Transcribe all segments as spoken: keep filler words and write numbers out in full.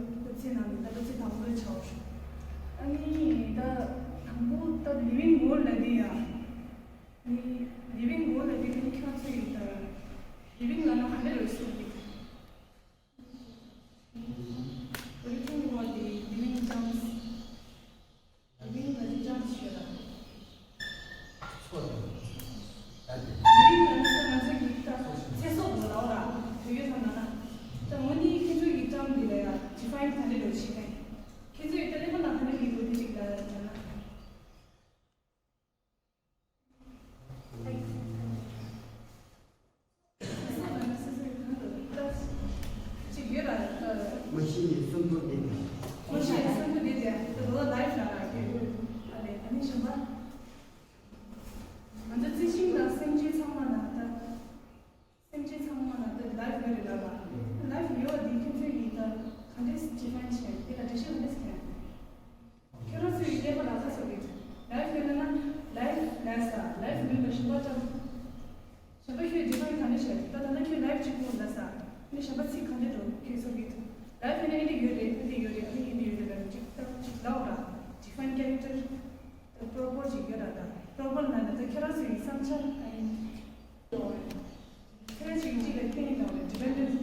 སློབ་ཚན་ནང་ནས་ད་སློབ་ཚན་དང་པོ་ཆགས། ཨ་ནི་ད་དང་པོ་ད་living world ལབ་དུས་ཡ། ཨ་ནི་living world ལབ་དུས་ཨ་ནི་ཁྱོད་ཚོ་ཡི་ད་living ལབ་ན་ག་འདྲ་རེད་གསུངས་ཏེ། What do you think about the living terms? Living ལབ་དུས་terms ཤོད་ད། ཚོ་དང་། ད་དེ། living ལབ་ན་ད་ང་ཚོ་གི་ད་ཚེ་སྲོག་གི་ལའོ་ར་བོད་ཡིག་ཐོག་ནང་ན། ད་འོ་ནི་ཁྱེད་ཚོ་གི་term འདི་ལ་ཡ་define ག་འདྲ་རེད་བྱེད་མཁན། ཁྱེད་ཚོ་ཡི་ད་ལེ་མ་ནང་ག་འདྲ་གི་ཡོད་དེ་ཅིག་ལ་ཡ་ན། ཅིག་ཡོད་ལ། མ་གཞི་ནས་གསོན་པོ་བསྡད་དེ། མ་གཞི་ནས་གསོན་པོ་བསྡད་དེ་ད་ལོ་life ལ་རག་གི་ཡོད། ཨ་ལས་ཨ་ནི་གཞན་པ། ང་ཚོ་རྩི་ཤིང་དང་སེམས་ཅན་ཚང་མ་ལ་ད། སེམས་ཅན་ཚང་མ་ལ་ད་life ཡོད་རེད་ལ། life ཡོད་པ་འདི་ཁྱེད་ཚོས་ཡིན་ད་ག་འདྲས་define བྱས་དེ་ལ་འགྲེལ་བཤད་ག་འདྲས་བྱས། ཁྱོད་རང་ཚོའི་ཀླད་པ་ལ་ཁ་སོགས་ཀྱི་life ཡོད་ན་ན་life ལས་ས་life མིན་པ་གཞན་པ་ཅང་། གཞན་པ་ཁྱོད་define ག་འདྲ་བྱས་ད་ད་ལྟ་ཁྱོད་life གཅིག་པུ་ལ་ས་ནི་གཞན་པ་ཚིག་ག་འདྲ་འགྲོ་ཁྱོད་སོགས་ཀྱི་life ཡོད་ན་ཨེ་འདྲ་ཡོད་རེད་ཨེ་འདྲ་ཡོད་རེད་ཨ་ནི་ཨེ་འདྲ་ཡོད་རེད་ལ་གཅིག་ལྟ་གཅིག་ལའོ་ར་define character proper ཅིག་ཡོད་ར་ད་proper ན་ན་ད་ཁྱོད་རང་ཚོའི་བསམ་འཆར་ཨ་ནི་ཁྱོད་རང་གཅིག་གཅིག་ལ་བརྟེན་ཡོད་རེད་dependent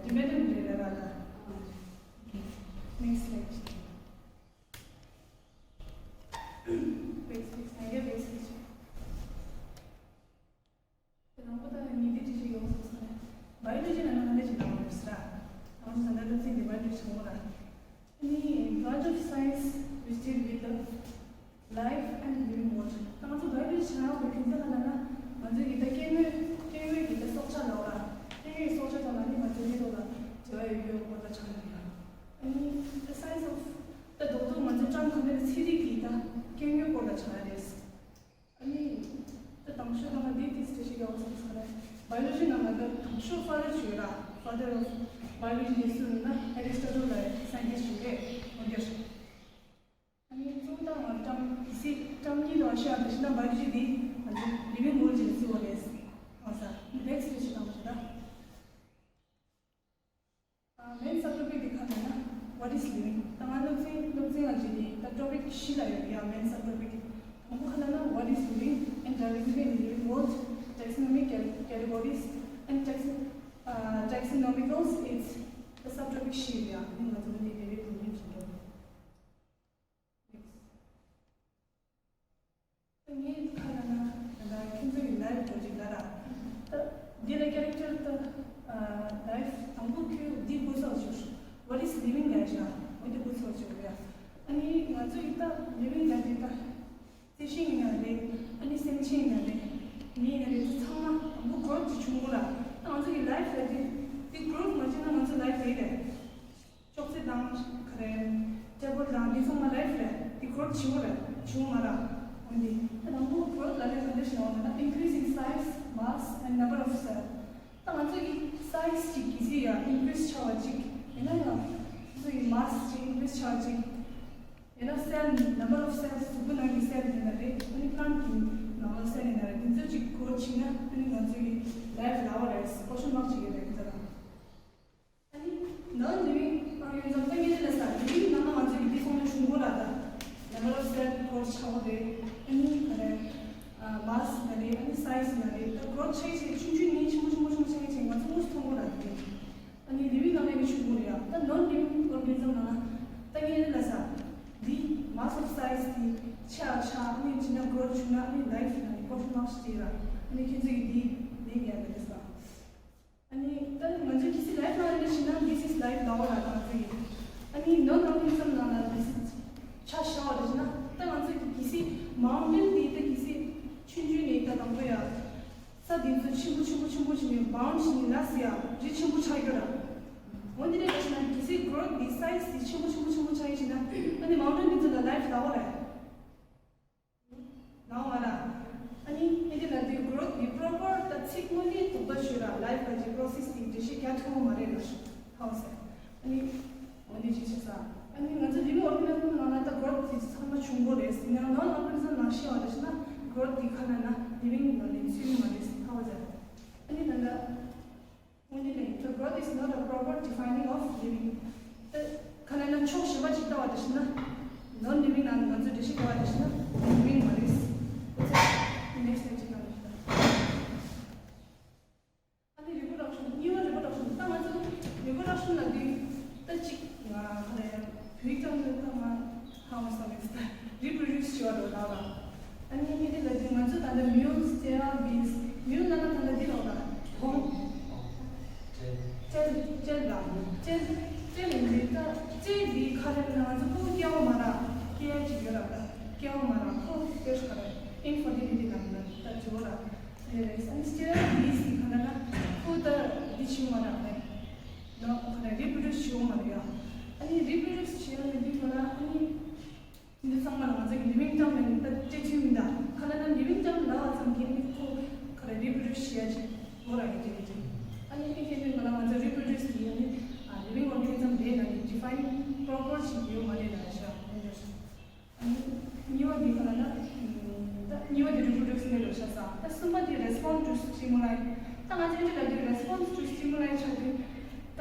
dependent རེད་ར་ད། Next slide. Basics, I guess basics. དེ་རང་པོ་ད་ཉི་ཟླའི་དྲི་ཞིག་ཡོང་སོང་ས་ནས། Biology ལ་ན་ག་འདྲ་ཞིག་ལ་ཡོང་ས་ར། ཨང་ས་འདྲ་འདྲ་ཚིག་འདི་Biology ཆགས་མོ་ར། ཨ་ནི་branch of science which deal with the life and living world. ད་ང་ཚོ་Biology ཆགས་ཡོང་བའི་རྒྱུ་མཚན་ལ་ན་ང་ཚོ་ཡི་ད་སྐྱེ་དངོས་སྐྱེ་དངོས་ཀྱི་ད་སྲོག་ཆགས་ལ་བ་ར། སྐྱེ་དངོས་ཀྱི་སྲོག་ཆགས་དང་ལ་ནི་ང་ཚོ་མི་ཚོ་ལ་འབྲེལ་བ་ཡོད་རྒྱུ་སྐོར་ལ་ཆགས་ཡོང་ཡ། ཨ་ནི་the science of ད་རྡོག་རྡོག་ང་ཚོ་ཀྲང་ག་ནས་ཚན་རིག་གི་ད་སྐྱེ་དངོས་སྐོར་ལ་ཆགས་ཡ་རེད། ཨ་ནི། ད་དང་ཤོས་དང་ལ་དེ་དེ་སྲིད་ཞིག་ཡོང་སོང་ས་རེད། Biology ནང་ལ་ད་དང་ཤོས་father ཞིག་ཡོད་ར། Father of biology ནས་སུ་ཡིན་ན་Aristotle ལ་scientist ཞིག་རེད་འོན་ཀྱང་། ཨ་ནི་གཙོ་བོ་ད་ང་ཀྲང་གི་སྲིད་ཀྲང་གཉིས་དང་ཤོས་ཨ་ད་ཤི་ན་biology དེ་ང་ཚོ་living world ཅིག་ལ་བརྩི་བ་རེད། ཨང་ས་next སྲིད་ཞིག་དང་ཤོས་ད། main subtopic དེ་ག་ལ་ན། What is living? ད་ང་སློབ་ཚན་སློབ་ཚན་ལ་བརྗོད་དེ་ད་topic བཞི་ལ་ཡོད་ཡ། main subtopic དང་པོ་ག་ལ་ན། What is living and diversity in living world, taxonomic cat- categories and tax- uh, taxonomical aids. ད་subtopic བཞི་ཡོད་ཡ། ཨ་ནི་ང་ཚོ་འདི་དེ་བས་དུམ་རིམ་བཞིན་འགྲོ། ངས་ཁ་ལ་ན་ད་ཁྱོད་ཚོ་ཡི་life འགྲོ་ཅིག་ལ་ར། ད་འདི་ལ་character ད་life དང་པོ་ཁྱོད་འདི་བུ་སོགས་ཞུ། What is living ལ་ཞུ། འོ་འདི་བུ་སོགས་ཞུ་ར། ཨ་ནི་ང་ཚོ་ཡི་ད་living ལ་འདི་ད་རྩི་ཤིང་ཡིན་ན་རེད། ཨ་ནི་སེམས་ཅན་ཡིན་ན་རེད། མི་ཡིན་ན་རེད། ཚང་མ་དང་པོ་growth ཅིག་བྱུང་དགོས་ར། ད་ང་ཚོ་ཡི་life ལ་འདི་འདི་growth མ་བྱུང་ན་ང་ཚོ་life རེད་རེད། ཅོག་ཙེ་དང་། ག་རེ། ཊེ་བལ་དང་འདི་ཚང་མ་life རེད། འདི་growth བྱུང་བ་རེད། བྱུང་མ་རེད། འོན་ཏེ། ད་དང་པོ་growth ལ་ལས་ག་འདྲ་ཞིག་ཡོང་བ་ན་increase in size, mass and number of cell. ད་ང་ཚོ་གི་size ཅིག་གི་སི་ཡ་increase ཆགས་པ་ཅིག་ཡིན་ན་ཡང་། ང་ཚོ་གི་mass ཅིག་increase ཆགས་པ་ཅིག་ཡིན་ན་cell, number of cells གཟུགས་པོ་ནང་གི་cell ཡིན་ན་རེད། ཨ་ནི་plant གི་ནང་ལ་cell ཡིན་ན་རེད། འདི་ཚོ་ཅིག་growth ཕྱིན་ན་ཨ་ནི་ང་ཚོ་གི་life ལ་བ་རེད། question mark ཅིག་ཡོད་རེད་འདི་ལ། ཨ་ནི་non-living organism ད་ངས་ལ་ས་living ནང་ལ་ང་ཚོ་ཡི་འདི་སོང་ན་བྱུང་དགོས་ལ་ད། number of cell growth ཆགས་པ་རེད། ཨ་ནི་ག་རེ། mass ན་རེད། ཨ་ནི་size ན་རེད། ད་growth ཆགས་ཆེ་ཆུང་ཆུང་ནས་ཆེན་པོ་ཆེན་པོ་ཆེན་པོ་ཆགས་ཆེ་ང་ཚོ་དངོས་སུ་མཐོང་དགོས་ལ་དེ། ཨ་ནི་living ནང་ལ་ཡང་བྱུང་དགོས་རེད་ཡ། ད་non-living organism ནང་ལ་ད་ངས་ལ་ས་འདི་mass of size དེ་ཆེ་ཨ་ཆ་ཨ་ནི་ཅི་ན་growth བྱུང་ན་ཨ་ནི་life ན་ནི་growth མང་ཞིག་དེ་ལ་ཨ་ནི་ཁྱེད་ཚོ་ཡི་འདི་ལས་ངས་ལ་དེ་ས། ཨ་ནི་ད་ང་ཚོའི་གལ་སྲིད་life ནང་ལ་ཤི་ན་this is life ལབ་པ་ལ་ང་ཚོ་ཡིན། ཨ་ནི་non organism ནང་ལ་this is ཆ་བཞག་པ་རེད་ན་ད་ང་ཚོ་གི་གལ་སྲིད་mountain དེ་ད་གལ་སྲིད་ཆུང་ཆུང་ནས་ད་དང་པོ་ཡ་ས་དེ་ཚོ་ཆེན་པོ་ཆེན་པོ་ཆེན་པོ་ཞིག་ནས་bound ཞིག་ནས་ལ་སི་ཡ་རི་ཆེན་པོ་ཆགས་ཡོད་ར། འོན་ཏེ་ད་ཤི་ན་གལ་སྲིད་growth དེ་size དེ་ཆེན་པོ་ཆེན་པོ་ཆེན་པོ་ཆགས་ཡིན་ཤི་ན་ཨ་ནི་mountain དེ་ཚོ་ལ་life ལབ་པ་རེད། ནང་བ་ལ། ཨ་ནི་ཨེ་དེ་ལ་དེ་growth གི་proper ད་ཚིག་དངོས་གནས་དུ་ད་ཞུ་ར་life ག་ཅིག་process དེ་འགྲེལ་བཤད་རྒྱག་ཐུབ་པ་མ་རེད་ལ་ཧའོ་ཟེར། ཨ་ནི་འོ་འདི་ཅིག་བྱེད་ས། ཨ་ནི་ང་ཚོ་living organism ནང་ལ་ད་growth དེ་ཚང་མ་བྱུང་དགོས་རེད་ཟེར་ན་non organism ནང་ཤེས་པ་རེད་ཟེར་ན་growth དེ་ག་ན་ན་living ནང་ནས་ཚུད་ཀྱི་མ་རེད་ཟེར་ཧའོ་ཟེར། ཨ་ནི་ད་ལྟ། འོན་ཏེ་ལས་the growth is not a proper defining of living. ད་ ཕྱོགས་གཞན་པ་ཅིག་ལྟ་བ་དེ་བཞིན་ན། ནོན་ལི་ཝིང་ནང་ང་ཚོས་འགྲེལ་བཤད་བྱས་པ་དེ་བཞིན་ན་ལི་ཝིང་མ་རེད། ཨོ་ཙི། ནེགསི་ལེག་ཅར་ནང་ལ། ཨ་ནི་རི་པོ་རོ་ཌག་ཤན། གཉིས་པ་རི་པོ་རོ་ཌག་ཤན། ད་ང་ཚོ་རི་པོ་རོ་ཌག་ཤན་ལབ་དུས་ད་གཅིག་ང་ག་རེ་བོད་ཡིག་ཙམ་ལ་ད་ང་ཧ་མ་སོང་མེད་ད། རི་པྲོ་ཌིའུ་སི་བྱེད་པ་རེད་ལབ་ལ། ཨ་ནི་ཨེ་འདི་ལབ་དུས་ང་ཚོ་ད་ལྟ་མིའུ་སི་ཊེ་རལ་བིས། མིའུ་ལབ་ན་ད་ལྟ་འདི་རེད་ད། བོང་། ཅལ། ཅལ་ལ། ཅལ། ཅལ་ཡིན་དུས་ད་ཅལ་འདི་ག་རེ་ལབ་ན་ང་ཚོ་ཕྲུ་གུ་སྐྱེ་བ་མ་རག་སྐྱེ་ཡ་ཅིག་ཡོད་ར། ད་སྐྱེ་བ་མ་རག་ཁོ་དེ་ག་རེ་ཨིན་ཕར་ཊི་ལི་ཊི་ལབ་ན་ད་བརྗེ་བོ་ར། རེད་རེད། ཨ་ནི་སི་ཊེ་རལ་བིས་དེ་ག་ལབ་ན་ཁོ་ད་འདི་བྱེད་མ་རག་རེད། ནོ་ག་ལབ་རི་པྲོ་ཌིའུ་སི་བྱེད་མ་རག་ཡ། ཨ་ནི་རི་པྲོ་ཌིའུ་སི་བྱེད་ཡ་ནི་འདི་ག་ལབ་ཨ་ནི་འདི་ཚང་མ་ལ་ང་ཚོ་གི་ལི་ཝིང་ཊརམ་ལ་ནི་ད་སྤྲད་ཚུལ་མི་འདྲ། ག་ལབ་ན་ལི་ཝིང་ཊརམ་ལབ་པ་ཙམ་གྱིས་ནི་ཁོ་ག་ལབ་རི་པྲོ་ཌིའུ་སི་བྱེད་ཡ་ཅིག་ཡོད་ར་ཡིན་ཅིག་ཡིན་ཅིག་ཨ་ནི་ཨི་ཁེ་ནི་ག་ལབ་ང་ཚོ་རི་པྲོ་ཌིའུ་སི་དེ་ཡ་ནི་ཨ་ལི་ཝིང་ཨོར་ག་ནི་ཛམ་རེད་ལབ་ནི་ཌི་ཕ་ཡིན་པྲོ་པར་ཅིག་ཡོད་མ་རེད་ལབ་ཤག་ཨ་ནི་གཉིས་པ་དེ་ག་ལབ་ན། ད་གཉིས་པ་དེ་རི་པྲོ་ཌིའུ་སི་ལབ་ཤག་ས། ད་གསུམ་པ་དེ་རེ་སི་པོན་སི་ཊུ་སི་ཊི་མུ་ལའི། ད་ང་ཚོ་ཨེ་འདྲ་ལབ་དུས་རེ་སི་པོན་སི་ཊུ་སི་ཊི་མུ་ལའི་ཆགས་དུས་ད་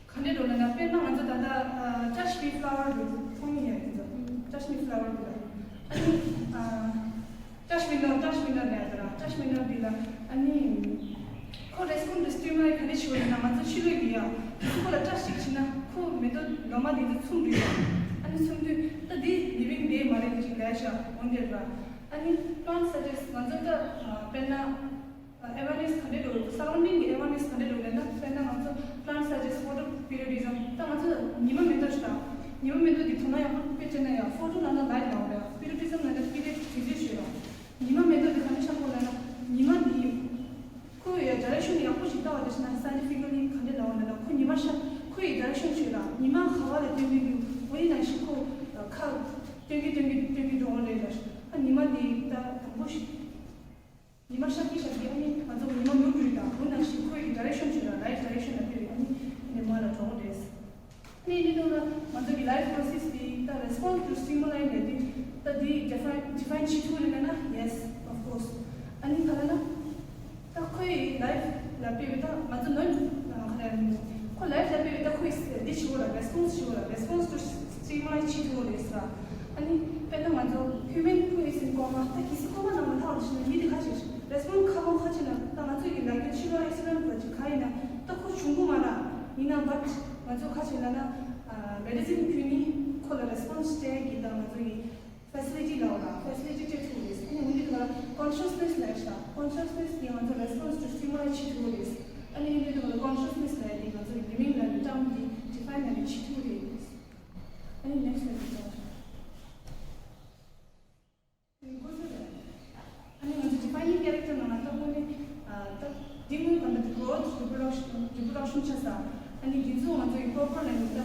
ག་འདྲ་འགྲོ་ལབ་ན། དཔེར་ན་ང་ཚོ་ད་ལྟ་ཨ་ཊཆ་མི་ཕ་ལ་ཝ་ར་དེ་མཐོང་མྱོང་ཡོད་ཀྱི་འདུག་ཊཆ་མི་ཕ་ལ་ཝ་ར་དེ་ལ། ཨ་ནི་ཨ་ཊཆ་མི་ནོ། ཊཆ་མི་ནོ་ལབ་ཡ་ད་ར། ཊཆ་མི་ནོ་དེ་ལ་ཨ་ནི་ཁོ་རེ་སི་པོན་སི་ཊུ་སི་ཊི་མུ་ལའི་ག་འདྲ་ཞིག་ཡོད་ན། ང་ཚོ་ཕྱི་ལོགས་ཀྱི་ཡ་ཁོ་ལ་ཊཆ་ཅིག་བྱས་ན་ཁོ་མེ་ཏོག་ལོ་མ་དེ་ཚོ་འཚུབ་འགྲོ་ཡ། ཨ་ནི་འཚུབ་དུས་ད་དེ་ལི་ཝིང་དེ་མ་རེད་ཅིག་ལབ་ཤག་འོན་ཏེ་ར། ཨ་ནི་པ་ལན་ཊི་སི་ཊ་ཊ་ཊིསི་ང་ཚོ་ད་ཨ་དཔེར་ན་ཨ་ཨེ་ཝེར་ནེ་སི་ག་འདྲ་འགྲོ། སར་ཝན་ཌིང་གི་ཨེ་ཝེར་ནེ་སི་ག་འདྲ་འགྲོ་ལབ་ན། དཔེར་ན་ང་ཚོ་པ་ལན་ཊི་སི་ཊ་ཊ་ཊིསི་ཕོ་ཊོ་པི་རི་ཡོ་ཌི་ཛམ། ད་ང་ཚོ་ཉི་མ་མེ་ཏོག་ཞིག་དང་། ཉི་མ་མེ་ཏོག་དེ་དོ་སྣང་ཡག་པོ་དཔེ་བྱས་ན་ཡ་ཕོ་ཊོ་ལབ་ན་ལའིཊ་ལབ་རེད། པི་རི་ཡོ་ཌི་ཛམ་ལབ་ན་པི་རི་ཡོ་ཌི་དུས་ཚོད་ཞིག་རེད། ཉི་མ་མེ་ཏོག་དེ་ག་འདྲ་ཆགས་ཀྱི་ཡོད་ལབ་ན། ཉི་མ་འདི་ཁོ་ཡི་ཌའི་རེག་ཤན་ཡག་པོ་ཞིག་ལྟ་བ་དེ་བྱས་ན། སའིན་ཊི་ཕི་ཀ་ལི་ག་འདྲ་ལབ་ན་ལབ་ན། ཁོ་ཉི་མ་ཤར། ཁོ་ཡི་ཌའི་རེག་ཤན་ཞིག་ལ་ཉི་མ་ག་བ་ལ་སྟོན་གྱི་འདུག་འོ་ཡིན་ན་ཞིག་ཁོ་ཁ་སྟོན་གྱི་སྟོན་གྱི་སྟོན་གྱི་འགྲོ་འོང་རེད་ལ། ཨ་ཉི་མ་འདི་ད་དང་པོ་ཞིག་ཉི་མ་ཤར་གྱི་ཤར་གྱི་ཨ་ནི་ང་ཚོ་ཉི་མ་ནུབ་རེད་ད། འོ་ན་ཞིག་ཁོ་ཡི་ཌའི་རེག་ཤན་ཞིག་ལ་རའིཊ་ཌའི་རེག་ཤན་ལ་ཕེབས་རེད། ཨ་ནི་ཨ་ནི་མ་ལ་འགྲོ་འོང་རེད། ཨ་ནི་འདི་ནང་ལ་ང་ཚོ་གི་ལའིཕ་པྲོ་སེ་སི་འདི་ད་རེ་སི་པོན་སི་ཊུ་སི་ཊི་མུ་ལའི་ལབ་དུས་ད་འདི་ཌི་ཕ་ཡིན་ཌི་ཕ་ཡིན་བྱེད་ཐུབ་རེད་ལབ་ན། Yes, of course. ཨ་ནི་ག་ལབ་ན་ད་ཁོའི་ལའིཕ་ལ་དཔེ་བའི་ད་ང་ཚོ་ནོན་ག་རེ་ཁོ་ལའིཕ་ལ་དཔེ་བའི་ད་ཁོའི་འདི་བྱེད་དགོས་ར། རེ་སི་པོན་སི་བྱེད་དགོས་ར། རེ་སི་པོན་སི་ཊུ་སི་ཊི་མུ་ལའི་བྱེད་ཐུབ་རེད་ཟེར་ར། ཨ་ནི་དཔེར་ན་ང་ཚོ་ཧིའུ་མན་ཧུ་ཨིས་ཨིན་ཀོ་མ། ད་གལ་སྲིད་ཀོ་མ་ནང་ལ་ལྷག་ཕྱིན་ན་མི་དེ་ཁ་ཅིག་རེ་སི་པོན་སི་ཁ་པོ་ཁ་ཅིག་ན། ད་ང་ཚོ་གི་ལ་རྒྱ་ཕྱི་ལོགས་ཨེག་སི་ཌེན་ཊི་ལ་ཅིག་ག་ཡིན་ན་ད་ཁོ་བྱུང་གི་མ་རེད། ཡིན་ན་བཊ་ང་ཚོ་ཁ་ཅིག་ལ་ན་མེ་ཌི་སིན་ཁུལ་ནི་ཁོ་ལ་རེ་སི་པོན་སི་སྤྲད་གི་ད་ང་ཚོ་གི་ཕེ་སི་ལི་ཊི་ལ་བ་ལ་ཕེ་སི་ལི་ཊི་སྤྲད་ཐུབ་རེད། ཨ་ནི་འོན་ཏེ་ལ་ཀོན་ཤི་ཡས་ནེ་སི་ལ་ཤ། ཀོན་ཤི་ཡས་ནེ་སི་ནི་ང་ཚོ་རེ་སི་པོན་སི་ཊུ་སི་ཊི་མུ་ལའི་བྱེད་ཐུབ་རེད། ཨ་ནི་འོན་ཏེ་ལ་ཀོན་ཤི་ཡས་ནེ་སི་ལ་ཡ་དེ་ང་ཚོ་གི་ལི་ཝིང་ལ་ནི་ཊརམ་དེ་ཌི་ཕ་ཡིན་ལ་ནི་བྱེད་ཐུབ་རེད། ཨ་ནི་ནེགསི་ལ་ཅིག་ཅང་ཆོག་ཨ་ནི་ང་ཚོ་ཌི་ཕ་ཡིན་ནིང་ཁེ་རེག་ཊར་ནང་ལ་ལྟ་བུ་ནི་ཨ་ད་འདི་སྔོན་ག་འདྲ་གི་གྷི་རོ་ཐི་རི་པྲོ་ཌག་ཤན་རི་པྲོ་ཌག་ཤན་ཆགས་ས། ཨ་ནི་འདི་ཚོ་ང་ཚོ་གི་པོ་རོ་པར་ལ་ནི་ད་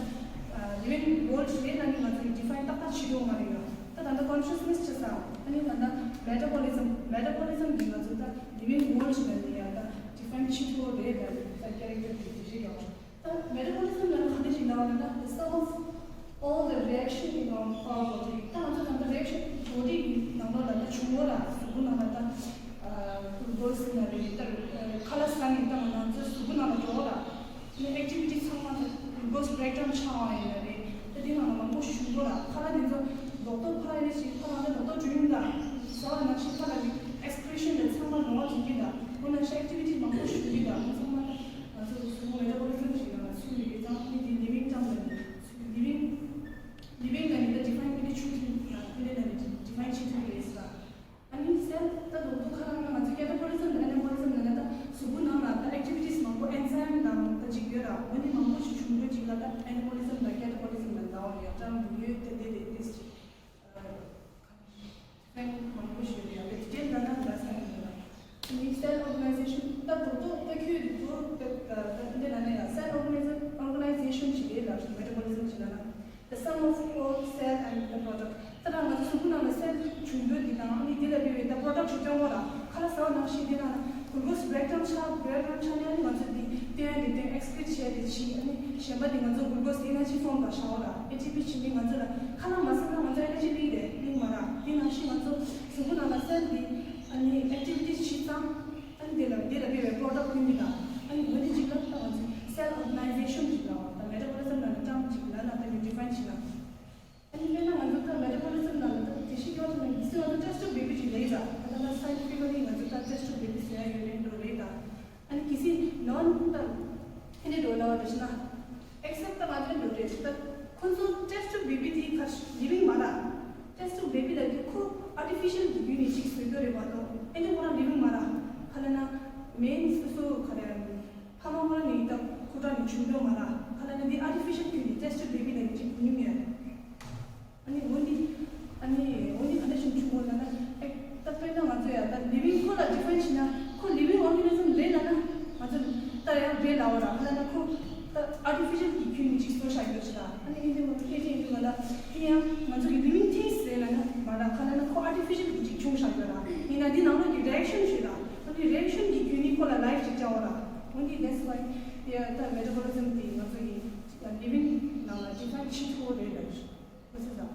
ལི་ཝིང་ཝོལ་ཌི་རེད་ལ་ནི་ང་ཚོ་གི་ཌི་ཕ་ཡིན་ཏག་ཏག་བྱེད་ཐུབ་མ་རེད་ཡ། ད་ད་ལྟ་ཀོན་ཤི་ཡས་ནེ་སི་ཆགས་ས། ཨ་ནི་ད་ལྟ་མེ་ཊ་བོ་ལི་ཛམ། མེ་ཊ་བོ་ལི་ཛམ་འདི་ང་ཚོ་ད་ལི་ཝིང་ཝོལ་ཌི་ལ་ནི་ཡ་ད་ཌི་ཕ་ཡིན་བྱེད་ཐུབ་རེད་ལ། ད་ཁེ་རེག་ཊར་འདི་འདི་རེད་ཡ། ད་མེ་ཊ་བོ་ལི་ཛམ་ལ་ནི་ག་འདྲ་ཞིག་ལབ་པ་ལབ་ན། The sum of all the reaction in our, our body. ད་ང་ཚོ་ད་ལྟ་རི་ཨེག་ཤན་བོ་ཌི་གི་ནང་ལོགས་ལ་ད་བྱུང་བ་ལ་གཟུགས་པོ་ནང་ལ་ད་གླུ་ཀོ་སི་ན་རེད། ད་ཁ་ལག་ཟ་ནས་ད་ང་ཚོ་གཟུགས་པོ་ནང་ལ་འགྲོ་བ་ལ། ཨེག་ཊི་བི་ཊི་ཚང་མ་ད་གླུ་ཀོ་སི་བྷི་རེག་ཌའུན་ཆགས་པ་ཡིན་ན་རེད། ད་དེ་ནང་ལ་མང་པོ་ཞུགས་པ་ལ་ཁ་ལག་དེ་ཚོ་ལོག་ཏོ་ཕ་རེ་ཞིག་ཁ་ལག་ད་ལོག་ཏོ་འགྲོ་ཡོང་ད་ཟ་བ་ནང་བཞིན་ཁ་ལག་གི་ཨེག་སི་ཀི་རི་ཤན་དེ་ཚང་མ་ལོག་འགྲོ་གི་ད། འོ་ན་ཤ་ཨེག་ཊི་བི་ཊི་མང་པོ་ཞུགས་གི་ད། ཚང་མ་ད་ང་ཚོ་གཟུགས་པོ་མེ་ཊ་བོ་ལི་ཛམ་ཞིག་ནང་ལ་ཚུད་ཡོད་ཀྱི་ཙང་ཨ་ནི་དེ་ལི་ཝིང་ཊརམ་ལ་ནི་ཚུད། ལི་ཝིང་ལི་ཝིང་ལ་ནི་ད་ཌི་ཕ་ཡིན་ཨ་ནི་ཆུང་ཆུང་ཡང་ཕི་ལེ་ལ་ནི་ཌི་ཕ་ཡིན་བྱེད་ཐུབ་རེད་ཟེར། ཨ་ནི་སེལ་ད་ལོ་ཏོ་ཁ་རང་ང་ཚོ་ཀེ་ཊ་བོ་ལི་ཛམ་དང་ཨེ་ན་བོ་ལི་ཛམ་ལ་ན་ད་གཟུགས་པོ་ནང་ལ་ད་ཨེག་ཊི་བི་ཊིས་མང་པོ་ཨེན་ཛའིམ་དང་ད་ཅིག་ཡོད་ར། འོ་ནི་མང་པོ་ཞིག་བྱུང་དགོས་ཅིག་ལ་ད་ཨེ་ན་བོ་ལི་ཛམ་དང་ཀེ་ཊ་བོ་ལི་ཛམ་ལ་ད་འོ་ཡ་ཊརམ་དེ་ཡོད་དེ་དེ་རེད་དེ་ཅིག་ཨེག་སི་པི་རི་མེནཊ་མང་པོ་ཞིག་ཡོད་རེད་ཡ། བེད་སྤྱོད་ལ་ན་ལ་ས་ཡོད་རེད། ཨ་ནི་སེལ་ཨོར་ག་ནའི་ཛེ་ཤན་ད་དོ་དོ་ད་ཁྱོད་དོ་ད་ད་འདི་ལ་ན་ཡ་སེལ་ཨོར་ག་ནའི་ཛེ་ཨོར་ག་ནའི་ཛེ་ཤན་ཞིག་རེད་ལ། མེ་ཊ་བོ་ལི་ཛམ་ཞིག་ལ་ན། The sum of all cell and the product. ད་ང་ཚོ་གཟུགས་པོ་ནང་ལ་སེལ་བྱུང་འདོད་འདི་དང་ཨ་ནི་འདི་ལ་དཔེ་བའི་ད་པྲོ་ཌག་ཞིག་སྟོན་དགོས་ལ། ཁ་ལག་ཟ་བ་ནང་བཞིན་འདི་ནང་ན་གླུ་ཀོ་སི་བྷི་རེག་ཌའུན་ཆགས། བྷི་རེག་ཌའུན་ཆགས་ནས་ཨ་ནི་ང་ཚོ་འདི་སྟོན་འདི་སྟོན་ཨེག་སི་ཀི་རི་ཊི་བྱས་ཏེ་ཕྱིན། ཨ་ནི་གཞན་པ་འདི་ང་ཚོ་གླུ་ཀོ་སི་ཨེ་ནར་ཇི་ཕོམ་ལ་བཞག་འོ་ལ། ཨེ་ཊི་པི་བྱེད་མི་ང་ཚོ་ལ་ཁ་ལག་མ་ཟ་ན་ང་ཚོ་ཨེ་ནར་ཇི་ལེགས་རེད་ལེགས་མ་ར། འདི་ནང་བཞིན་ང་ཚོ་གཟུགས་པོ་ནང་ལ་སེལ་འདི་ཨ་ནི་ཨེག་ཊི་བི་ཊི་བྱེད་ཙང་། ཨ་ནི་དེ་ལ་དེ་ལ་དཔེ་བའི་པྲོ་ཌག་ཐོན་གྱི་དང་། ཨ་ནི་འོ་དེ་གཅིག་ལ་ད་ང་ཚོས་སེལ་ཨོར་ག་ནའི་ཛེ་ཤན་གཅིག་ལ་བ་དང་མེ་ཊ་བོ་ལི་ཛམ་ལ་ནི་ཊརམ་གཅིག་ལ་ན་ད་ནི་ཌི་ཕ་ཡིན། ད་ཁོ་ཚོ་ཊེསཊ་ཊུབ་བེ་བི་དེ་ག་ལིབ་བིང་མ་རེད། ཊེསཊ་ཊུབ་བེ་བི་ལབ་དུས་ཁོ་ཨར་ཊི་ཕི་ཤལ་གྱི་བརྒྱུད་ནས་ཅིག་བཟོས་ཡོད་རེད་མ་གཏོགས་ཨེ་འདྲ་ཁོ་རང་ལིབ་བིང་མ་རེད། ག་ལབ་ན་མེ་སོ་སོ་ག་རེ་ཕ་མ་ཁོ་རང་ནས་ད་ཁོ་རང་ནས་བྱུང་ཡོད་མ་རེད། ག་ལབ་ན་འདི་ཨར་ཊི་ཕི་ཤལ་བརྒྱུད་ནས་ཊེསཊ་ཊུབ་བེ་བི་ལབ་ནས་ཅིག་བུད་མྱོང་ཡོད། ཨ་ནི་འོ་འདི་ཨ་ནི་འོ་འདི་ག་འདྲ་ཞིག་བྱུང་དགོས་ལབ་ན། ཨེ་ད་དཔེར་ན་ང་ཚོ་ཡ་ད་ལིབ་བིང་ཁོ་ལ་ཌི་ཕའིན་བྱས་ན་ཁོ་ལིབ་བིང་ཨོར་ག་ནི་ཛམ་རེད་ལབ་ན་ང་ཚོ་ད་ཡང་རེད་ལབ་པ་ར། ག་ལབ་ན་ཁོ་ད་ཨར་ཊི་ཕི་ཤལ་གྱི་བརྒྱུད་ནས་ཅིག་བཟོས་བཞག་ཡོད་ཟེར་ར། ཨ་ནི་ཨིན་དེ་ང་ཚོ་སྐད་ཆ་ཡིན་དུས་ང་ལ་དེ་ཡང་ང་ཚོ་གི་ལིབ་བིང་ཐིངས་རེད་ལབ་ན་མ་ར། ག་ལབ་ན་ཁོ་ཨར་ཊི་ཕི་ཤལ་གྱི་ཅིག་བྱུང་བཞག་ཡོད་ར། ཡིན་ན་འདི་ནང་ལོགས་ཀྱི་རི་ཨེག་ཤན་ཞིག་ར། ཨ་ནི་རི་ཨེག་ཤན་གྱི་བརྒྱུད་ནས་ཁོ་ལ་ལའིཕ་ཅིག་བྱ་བ་ར། འོ་འདི་that's why ཡ་ད་མེ་ཊ་བོ་ལི་ཛམ་དེ་ང་ཚོ་གི་ལིབ་བིང་ནང་ལ་ཌི་ཕའིན་བྱེད་ཐུབ་པ་རེད་ལབ་ཡོད་ཟེར་ར། ཨ་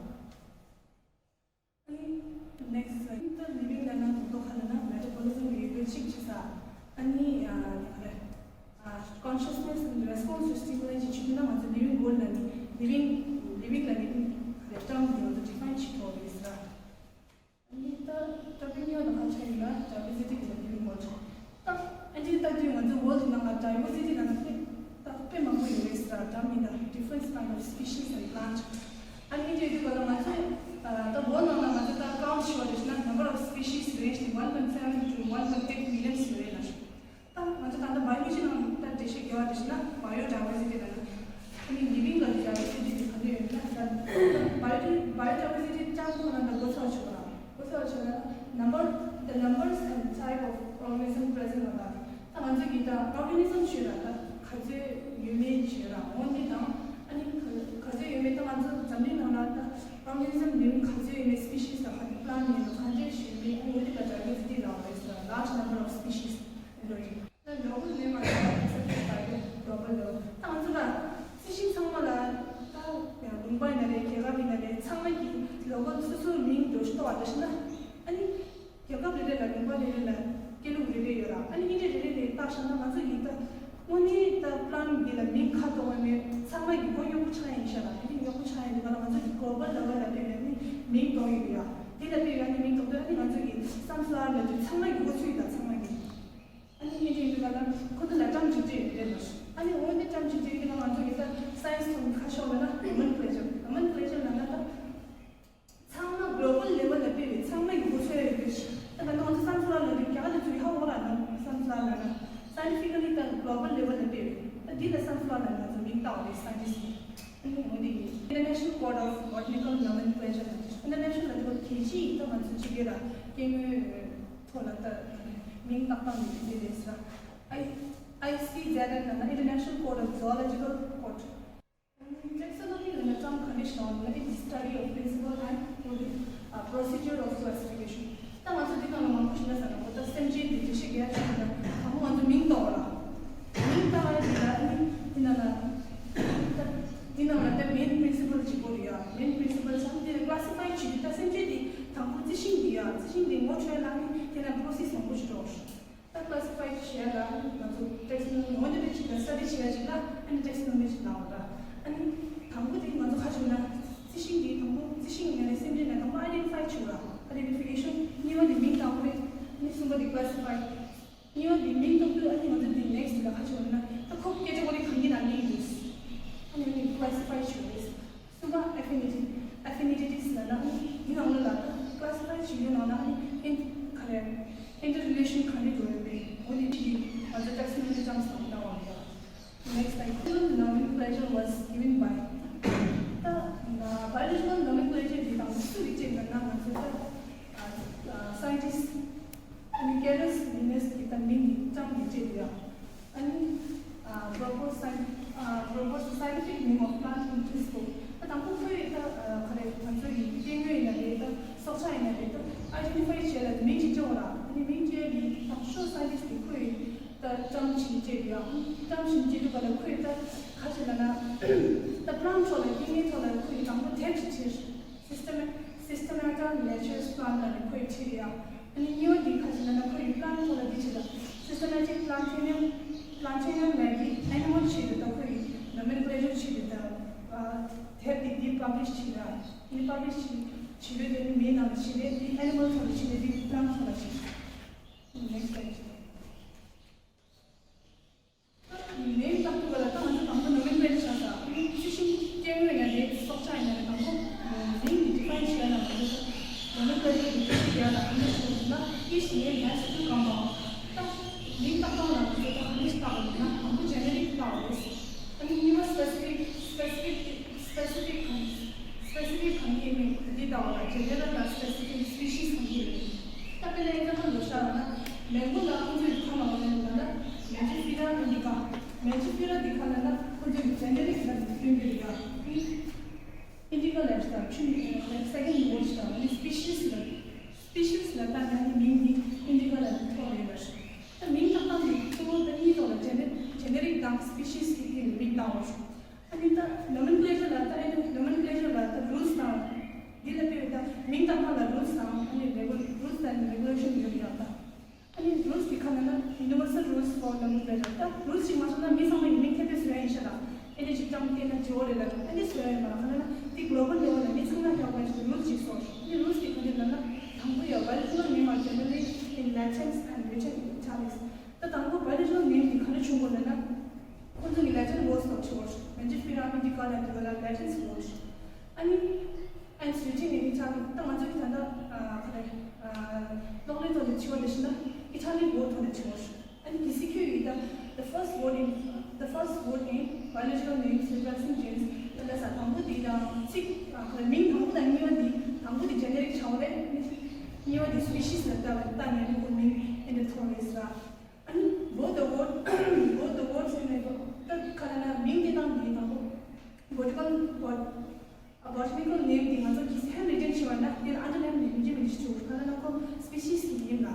ནི་next slide ད་ལིབ་བིང་ལབ་ན་དོན་དག་ག་ལབ་ན་མེ་ཊ་བོ་ལི་ཛམ་ཡོད་པའི་ཅིག་བྱེད་ས། ཨ་ནི་ཨ་ག་རེ་ཨ་consciousness and response to stimuli ཅིག་བྱེད་དུས་ན་ང་ཚོ་ལིབ་བིང་གོལཌ་ལབ་ནི་ལིབ་བིང་ལིབ་བིང་ལབ་ནི་ག་རེ་ཊརམ་དེ་ང་ཚོ་ཌི་ཕའིན་བྱེད་ཐུབ་པ་རེད་ཟེར་ར། ཨ་ནི་ད་ད་དཔེ་རྙིང་བ་དང་ཁ་ཆ་ཡིན་ན་ཌའི་ཝར་སི་ཊི་དེ་ལ་ལིབ་བིང་གོལཌ། ད་ཨ་ནི་ད་དུས་ང་ཚོ་world ནང་ལ་ཌའི་ཝར་སི་ཊི་ལབ་ན་དཔེ་ད་དཔེ་མང་པོ་ཡོད་རེད་ཟེར་ར། ཌརམ་ཡིན་ད་different kind of species and plant ཨ་ནི་དེ་དུས་ག་ལ་ང་ཚོ་ད་world ནང་ལ་ང་ཚོ་ད་count བྱས་པ་རེད་ན་number of species range to one point seven to one point eight million ཡོད་རེད་ལ། ད་ང་ཚོ་ད་ལྟ་བྷ་ཡོ་ལོ་ཇི་ནང་ད་འགྲེལ་བཤད་རྒྱག་པ་དེ་བྱས་ན་bio diversity ལབ་ན། ཨ་ནི་ལིབ་བིང་ལ་ཌའི་ཝར་སི་ཊི་དེ་ག་འདྲ་ཡོད་ན་ད་bio bio diversity ཅང་ཁོ་ན་ད་གོ་ཚོད་ཆོག་ལ། གོ་ཚོད་ཆོག་ན་number the numbers and type of organism present on earth ད་ང་ཚོ་གི་ད་organism ཞུས་ལ་ད་ག་ཚོད་ཡོད་མེད་ཞུས་ལ་འོ་འདི་དང་ཨ་ནི་ག་ཚོད་ཡོད་མེད་ད་ང་ཚོ་འཛམ་གླིང་ནང་ལ་ད་organism ལིབ་བིང་ག་ཚོད་ཡོད་མེད་species ད་ག་ཚོད་plant ཡོད་མེད་ག་འདྲ་ཞིག་ཡོད་མེད་ཨ་ནི་འོ་འདི་ལ་diversity ལབ་པ་རེད་ཟེར་ལ་large number of species འགྲོ་ཡིན། Global name are accepted by the global level ད་ང་ཚོ་ལ་རྩི་ཤིང་ཚང་མ་ལ་ད་ལུང་པ་ཡིན་ན་རེད་རྒྱལ་ཁབ་ཡིན་ན་རེད་ཚང་མ་གི་global སོ་སོའི་མིང་འགྲོ་ཤི་ཏོ་བ་འདྲ་ཤི་ན་ཨ་ནི་རྒྱལ་ཁབ་རེ་རེ་ལ་ལུང་པ་རེ་རེ་ལ་སྐད་ལུགས་རེ་རེ་ཡོད་ར། ཨ་ནི་ཨིན་ཇི་རེ་རེ་ལ་བཏགས་ཤ་ན་ང་ཚོ་ཡིན་ད་དངོས་གནས་ད་plant འདི་ལ་མིང་ཁ་གཏོང་བ་མེད་ཚང་མ་གི་མགོ་གཡོག་པོ་ཆགས་ཡིན་ཤ་ར། དེ་གི་གཡོག་པོ་ཆགས་ཡིན་དུས་ག་ལ་ང་ཚོ་གི་global level ལ་དཔེ་ཡོད་ནི་མིང་གཏོང་ཡོད་ཡ། དེ་ལ་དཔེ་ཡོད་ནི་མིང་གཏོང་དུས་ཨ་ནི་ང་ཚོ་གི་sunflower ལ་དུས་ཚང་མ་གི་འགོ་ཚུགས་ཡིན་ད་ཚང་མ་གི་ཨ་ནི་ངས་དྲན་འདུག་ག་ལ་ཁོ་ཚོ་ལ་ཊརམ་གཅིག་སྤྲད་ཡོད་རེད་ལ། ཨ་ནི་འོ་འདི་ཊརམ་གཅིག་སྤྲད་ཡོད་ན་ང་ཚོ་གི་ད་སའེན་སི་ཐོག་ནས་ཁ་ཕྱོགས་ལ་ན་nomenclature nomenclature ལ་ན་ད་ཚང་མ་global level ལ་སྤེལ་བའི་ཚང་མ་ཡི་འགོ་ཚུགས་ཡོད་རེད། ད་ད་ང་ཚོ་sunflower ལ་རིགས་རྒྱ་གར་ལ་ཚུགས་ཧ་འོ་ར་ན་sunflower ལ་ན་scientifically ད་global level ལ་སྤེལ་བའི་ད་འདི་ལ་sunflower ལ་ང་ཚོ་མིང་བཏགས་པ་རེད་scientist ནས། ཨ་ནི་འོ་འདི་International Code of Botanical Nomenclature ལ་international ལ་འགྲོ་གལ་ཆེ་ད་ང་ཚོ་ཅིག་ཡོད་ར་སྐྱེ་དངོས། ཐོག་ལ་ལྟ་མིང་བཏགས་སྟངས་ནི་དེ་འདྲ་རེད་ཟེར། I- ICZN ལབ་ན་International Code of Zoological Court Taxonomy ལབ་ན་term condition ལབ་ན་it's the study of principle and pro- uh, procedure of classification ད་ང་ཚོ་འདི་ནང་ལ་མང་པོ་ཞིག་ལ་ཟེར་ན་འོ་ད་སེམས་ཅན་འདི་འགྲེལ་བཤད་རྒྱག་ཆེད་ལ་དང་པོ་ང་ཚོ་མིང་བཏགས་པ་ལ་མིང་བཏགས་པ་ལ་འདི་ལ་ནི་འདི་ནང་ལ་ད་འདི་ནང་ལ་ད་main principle གཅིག་པོ་རེད་ཡ། main principle ཚང་འདི་ལ་classify བྱེད་དུས་ད་སེམས་ཅན་འདི་དང་པོ་རྩི་ཤིང་འདི་ཡ་རྩི་ཤིང་འདི་ངོ་འཕྲོད་ལ་ནི་དེ་ན་process མང་པོ་ཞིག་འགྲོ། ད་classify བྱེད་ཡ་ལ་ང་ཚོ་taxonomy འོ་འདི་འདྲ་ཅིག་ལ་study བྱེད་ཡ་ཅིག་ལ་ཨ་ནི་taxonomy ཅིག་ལབ་པ་ར། ཨ་ནི་དང་པོ་དེ་ང་ཚོ་ཁ་ཕྱོགས་ན་རྩི་ཤིང་འདི་དང་པོ་རྩི་ཤིང་ཡིན་ན་རེད་སེམས་ཅན་ན་དང་པོ་identify བྱེད་པ་ར། identification གཉིས་པ་དེ་མིང་བཏགས་པ་རེད། ཨ་ནི་གསུམ་པ་དེ་classify གཉིས་པ་དེ་མིང་བཏགས་དུས་ཨ་ནི་ང་ཚོ་དེ་next ལ་ཁ་ཕྱོགས་ན་ད་ཁོ་category གང་གི་ནང་ནས་ཡིན་ཨ་ནི་ཨ་ནི་classify བྱེད་པ་རེད། གསུམ་པ་affinity affinity ལབ་ན་འདི་ནང་ལོགས་ལ་ད་classify བྱེད་རྒྱུ་ནང་ལ་ཨ་ནི་ཨིན་ག་རེ་interrelation ག་འདྲ་འགྲོ་ཡོད་མེད་འོ་འདི་ཅིག་ང་ཚོ་taxonomy ཙམ་ཙམ་བཏང་བ་རེད། Next slide. Nomenclature was given by ད་biological nomenclature འདི་དང་སུ་གིས་སྤྲད་ན་ང་ཚོ་ད་scientist ཨ་ནི་Carolus Linnaeus གིས་ད་མིང་འདི་ཙམ་གྱིས་སྤྲད་འདུག་ཡ། ཨ་ནི་ཨ་propose sci- ཨ་propose the scientific name of plant in principle ད་དང་པོ་ཁོས་ད་ཨ་ག་རེ་ང་ཚོ་ཡི་སྐྱེ་དངོས་ཡིན་ན་རེད་ད་སྲོག་ཆགས་ཡིན་ན་རེད་ད་identify བྱེད་ལ་མིང་ཅིག་སྤྲད་འོ་ར། ཨ་ནི་མིང་སྤྲད་ཡ་དེ་དང་ཤོ་scientist གིས་ཁོས་ད་term ཅིག་སྤྲད་འདུག་ཡ། term ཅིག་སྤྲད་དུས་ག་ལ་ཁོས་ད་ག་ཅིག་ལབ་ན་ད་plant ཐོག་ལ་སྐྱེ་དངོས་ཐོག་ལ་ཁོས་དང་པོ་tag ཅིག་བྱས། Systema- Systemata Nature's Plant ལབ་ནས་ཁོས་བྲིས་ཡ། ཨ་ནི་གཉིས་པ་འདི་ཁ་ཅིག་ལབ་ན་ཁོ་ཡི་plant ཐོག་ལ་འདི་བྲིས་ལ། Systematic Plantarum Plantarum ལབ་ཀྱི་animal བྲིས་འདུག་ད་ཁོ་ཡི་nomenclature བྲིས་འདུག་ད་དེབ་འདི་འདི་publish བྲིས་ལ། འདི་publish བྲིས་བྲིས་ལོས་དེ་ནི་མིའི་ནང་ལ་བྲིས་ལས་འདི་animal ཐོག་ལ་བྲིས་ལས་འདི་plant ཐོག་ལ་བྲིས། Next slide. མིང་བཏགས་དུས་ག་ལ་ད་ང་ཚོ་དང་པོ་nomenclature བྱ་ས་ཨ་ནི་རྩི་ཤིང་སྐྱེ་ specific གང་ཡིན་མིན་འདི་ལྟ་བུ་ལ་general དང་specific species གང་ཡིན་མིན། ད་དཔེར་ན་ཨེ་ཛམ་པལ་ལོ་ཤ་ལ་ན་མེང་གོ་ལ་ཁོང་ཚོས་ཁ་ལ་བ་ལ་ན་Mangifera indica Mangifera འདི་ཁ་ལ་ན་ཁོང་ཚོས་generic ལ་སྟོན་གྱི་རེད་ཡ། indica ལ་ཤ་ཆུ་second word ཤ་ནི་species ལ་species ལ་ལྟ་ན་ནི་མིང་འདི་indica ལ་ཐོགས་རེད་ལ་ཤ། ད་མིང་བཏགས་སྟངས་འདི་གཙོ་བོ་ད་གཉིས་ཐོག་ལ་generic དང་species གི་མིང་བཏགས་པ་ཤ། ཨ་ནི་ད་nomenclature ལ་ད་ཨེ་nomenclature ལ་ད་rules དང་འདི་ལ་དཔེ་ད་མིང་བཏགས་སྟངས་ལ་rules དང་ཨ་ནི་regul- rules དང་regulation ཡོད་ཡོད་ད། ཨ་ནི་rules དེ་ག་ནང་ན་universal rules for nomenclature ད་rules ཞིག་མ་སོང་ན་མི་ཚང་མ་ཡིན་མིན་ཁྱད་དེ་བཟོ་ཡ་ཡིན་ཤ་ད། ཨ་ནི་ཅིག་ཀྱང་བལྟས་ན་བྱེད་འོ་རེད་ལ་ཨ་ནི་བཟོ་ཡ་ཡིན་མ་ལ་ག་ནང་ན་དེ་global level ལ་མི་ཚང་མ་ཁྱབ་པ་ཞིག་rules ཞིག་བཟོ་ཤ། ཨ་ནི་rules དེ་ག་འདི་ལ་ན་དང་པོ་ཡ་biological name are generally in Latin and written in italics ད་དང་པོ་biological name དེ་ག་ནས་བྱུང་དགོས་ལབ་ན། ཁོང་ཚོ་གི་Latin words དང་ཆེ་བ་ཞིག Mangifera indica ལ་འདི་བ་ལ་Latin words ཞིག་ཨ་ནི་and written in Italic ད་ང་ཚོ་གི་ད་ལྟ་ག་རེ་གློག་ཀླད་ཐོག་ནས་བྲིས་པ་དེ་བཞིན་ན་Italic word ཐོག་ནས་བྲིས་པ་ཞིག་ཨ་ནི་གལ་སྲིད་ཁྱོད་ཡིན་ད་the first word in the first word in biological names referencing genes ད་ལྟ་ས་དང་པོ་འདི་དང་ཚིག་ག་རེ་མིང་དང་པོ་དང་གཉིས་པ་འདི་དང་པོ་འདི་generic ཆགས་པ་རེད། གཉིས་པ་འདི་species ལ་ལྟ་བ་ལྟ་ནས་ནི་ཁོ་མིང་ཨེ་འདྲ་ཐོག་རེད་ཟེར། ཨ་ནི་both the word both the words ཟེར་ནས་ད་ག་རེ་ན་མིང་དེ་དང་འདི་དང་པོ་botanical word a botanical name དེ་ང་ཚོ་གིས་handwritten བྱས་པ་ན་དེ་ལ་underline མི་འདྲི་མི་འདྲི་ཞིག་ག་རེ་ན་ཁོ་species དེ་ཡིན་ལ་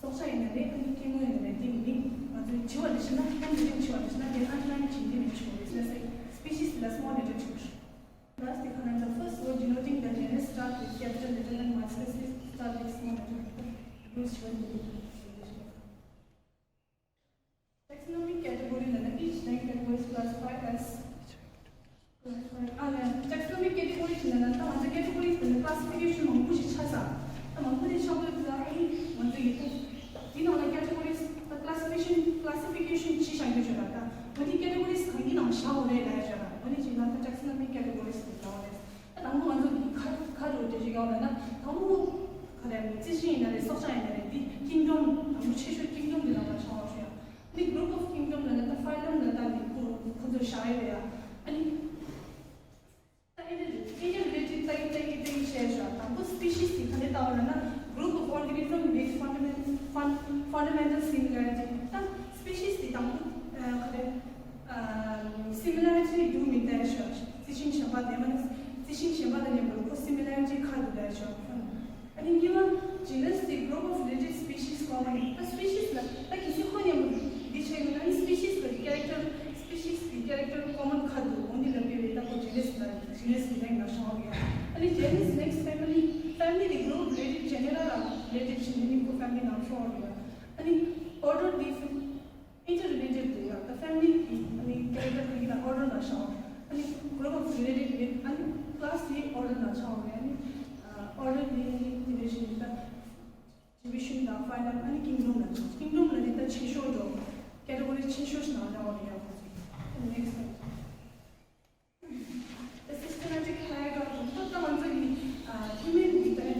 སྲོག་ཆགས་ཡིན་ན་རེད། ཨ་ནི་སྐྱེ་དངོས་ཡིན་ན་རེད། དེ་མིང་ང་ཚོས་བྲིས་པ་དེ་བཞིན་ན་handwritten བྱས་པ་དེ་བཞིན་ན་དེ་ལ་underline བྱེད་འདྲི་མི་འདྲི་ཞིག་རེད། let's say species དེ་ལ་small letter བྲིས་པ་རེད། Last དེ་ག་རེ་ན་first word denoting the genus start with capital letter and my species start with small letter use བྱས་པ་ཡིན། Taxonomic category ལབ་ན each rank category is classified as classified ཨ་ལས་taxonomic category ལབ་ན་ད་ང་ཚོ་category ལབ་ན་classification མང་པོ་ཞིག་ཆགས་ས། ད་མང་པོ་དེ་ཆགས་དུས་ད་ཨ་ནི་ང་ཚོ་ཡི་ད་དེ་ནང་ལ་categories ད་classification classification ཅི་བྱ་རྒྱུ་བྱོས་ལ་ད་ང་ཚོ་categories གང་གི་ནང་བཞག་དགོས་རེད་ལབ་ཡ་བྱོས་ལ་ང་ཚོ་ཅིག་ན་ད་taxonomic categories ལབ་ཡོད་རེད། ད་དང་པོ་ང་ཚོ་གི་ཁ་ཁ་རུ་འགྲེལ་བཤད་ཡོད་ལ་ན་དང་པོ་ག་རེ་རྩི་ཤིང་ཡིན་ན་རེད། སྲོག་ཆགས་ཡིན་ན་རེད། འདི་kingdom དང་པོ་ཆེ་ཤོས་kingdom དེ་ནང་ལ་ཆགས་པ་ཞུ་ཡ། འདི་group of kingdom ལ་ན་ད་phylum ལ་ད་འདི་ཁོ་ཁོ་ཚོ་བཞག་ཡོད་རེད་ཡ། ཨ་ནི་ད་interrelated ད་ཡིན་ད་ཡིན་ད་ཡིན་བཤད་ཞུ་ཡ། དང་པོ་species དེ་ག་རེ་ལྟ་བ་ལ་ན་group of organism with fundamental fun- fundamental similarity ད་species དེ་དང་པོ་ག་རེ་similarity འདུག་མི་འདུག་ཞུ་ཡ། རྩི་ཤིང་གཞན་པ་དེ་མ་ནི་རྩི་ཤིང་གཞན་པ་དང་མཉམ་པར་ཁོ་similarity ག་འདུག་ལབ་ཞུ་ཡ། ཨ་ནི་གཉིས་པ་genus དེ་group of related species common ད་species ལ་ད་གལ་སྲིད་ཁོ་མཉམ་པར་འདི་བྱས་ན་ཨ་ནི་species ལ་character species གི་character common ག་འདུག་འོ་འདི་ལ་དཔེ་བའི་ད་ཁོ་genus ལ་genus གི་ནང་ལ་ཤོང་ཡོད། ཨ་ནི་genus next family family དེ་group related genera ལ་related བྱས་ནས་ནི་ཁོ་family ནང་ཤོང་ཡོད། ཨ་ནི་order དེ interrelated དེ་ཡང་ད་family གི་ཨ་ནི་character དེ་ཡང་order ལ་ཤོང་། ཨ་ནི་group of related with ཨ་ནི་class དེ་order ལ་ཤོང་། ཨ་ནི་order དེ་ཨ་ནི་division ད་division དང་phylum ཨ་ནི་kingdom ལ་ཤོང་། kingdom ལ་ནི་ད་ཆེ་ཤོས་འགྲོ་category ཆེ་ཤོས་ཤིག་ནང་ལ་འོ་ཡ། next The systematic hierarchy ད་ང་ཚོ་གི་human གི་ད་རེད་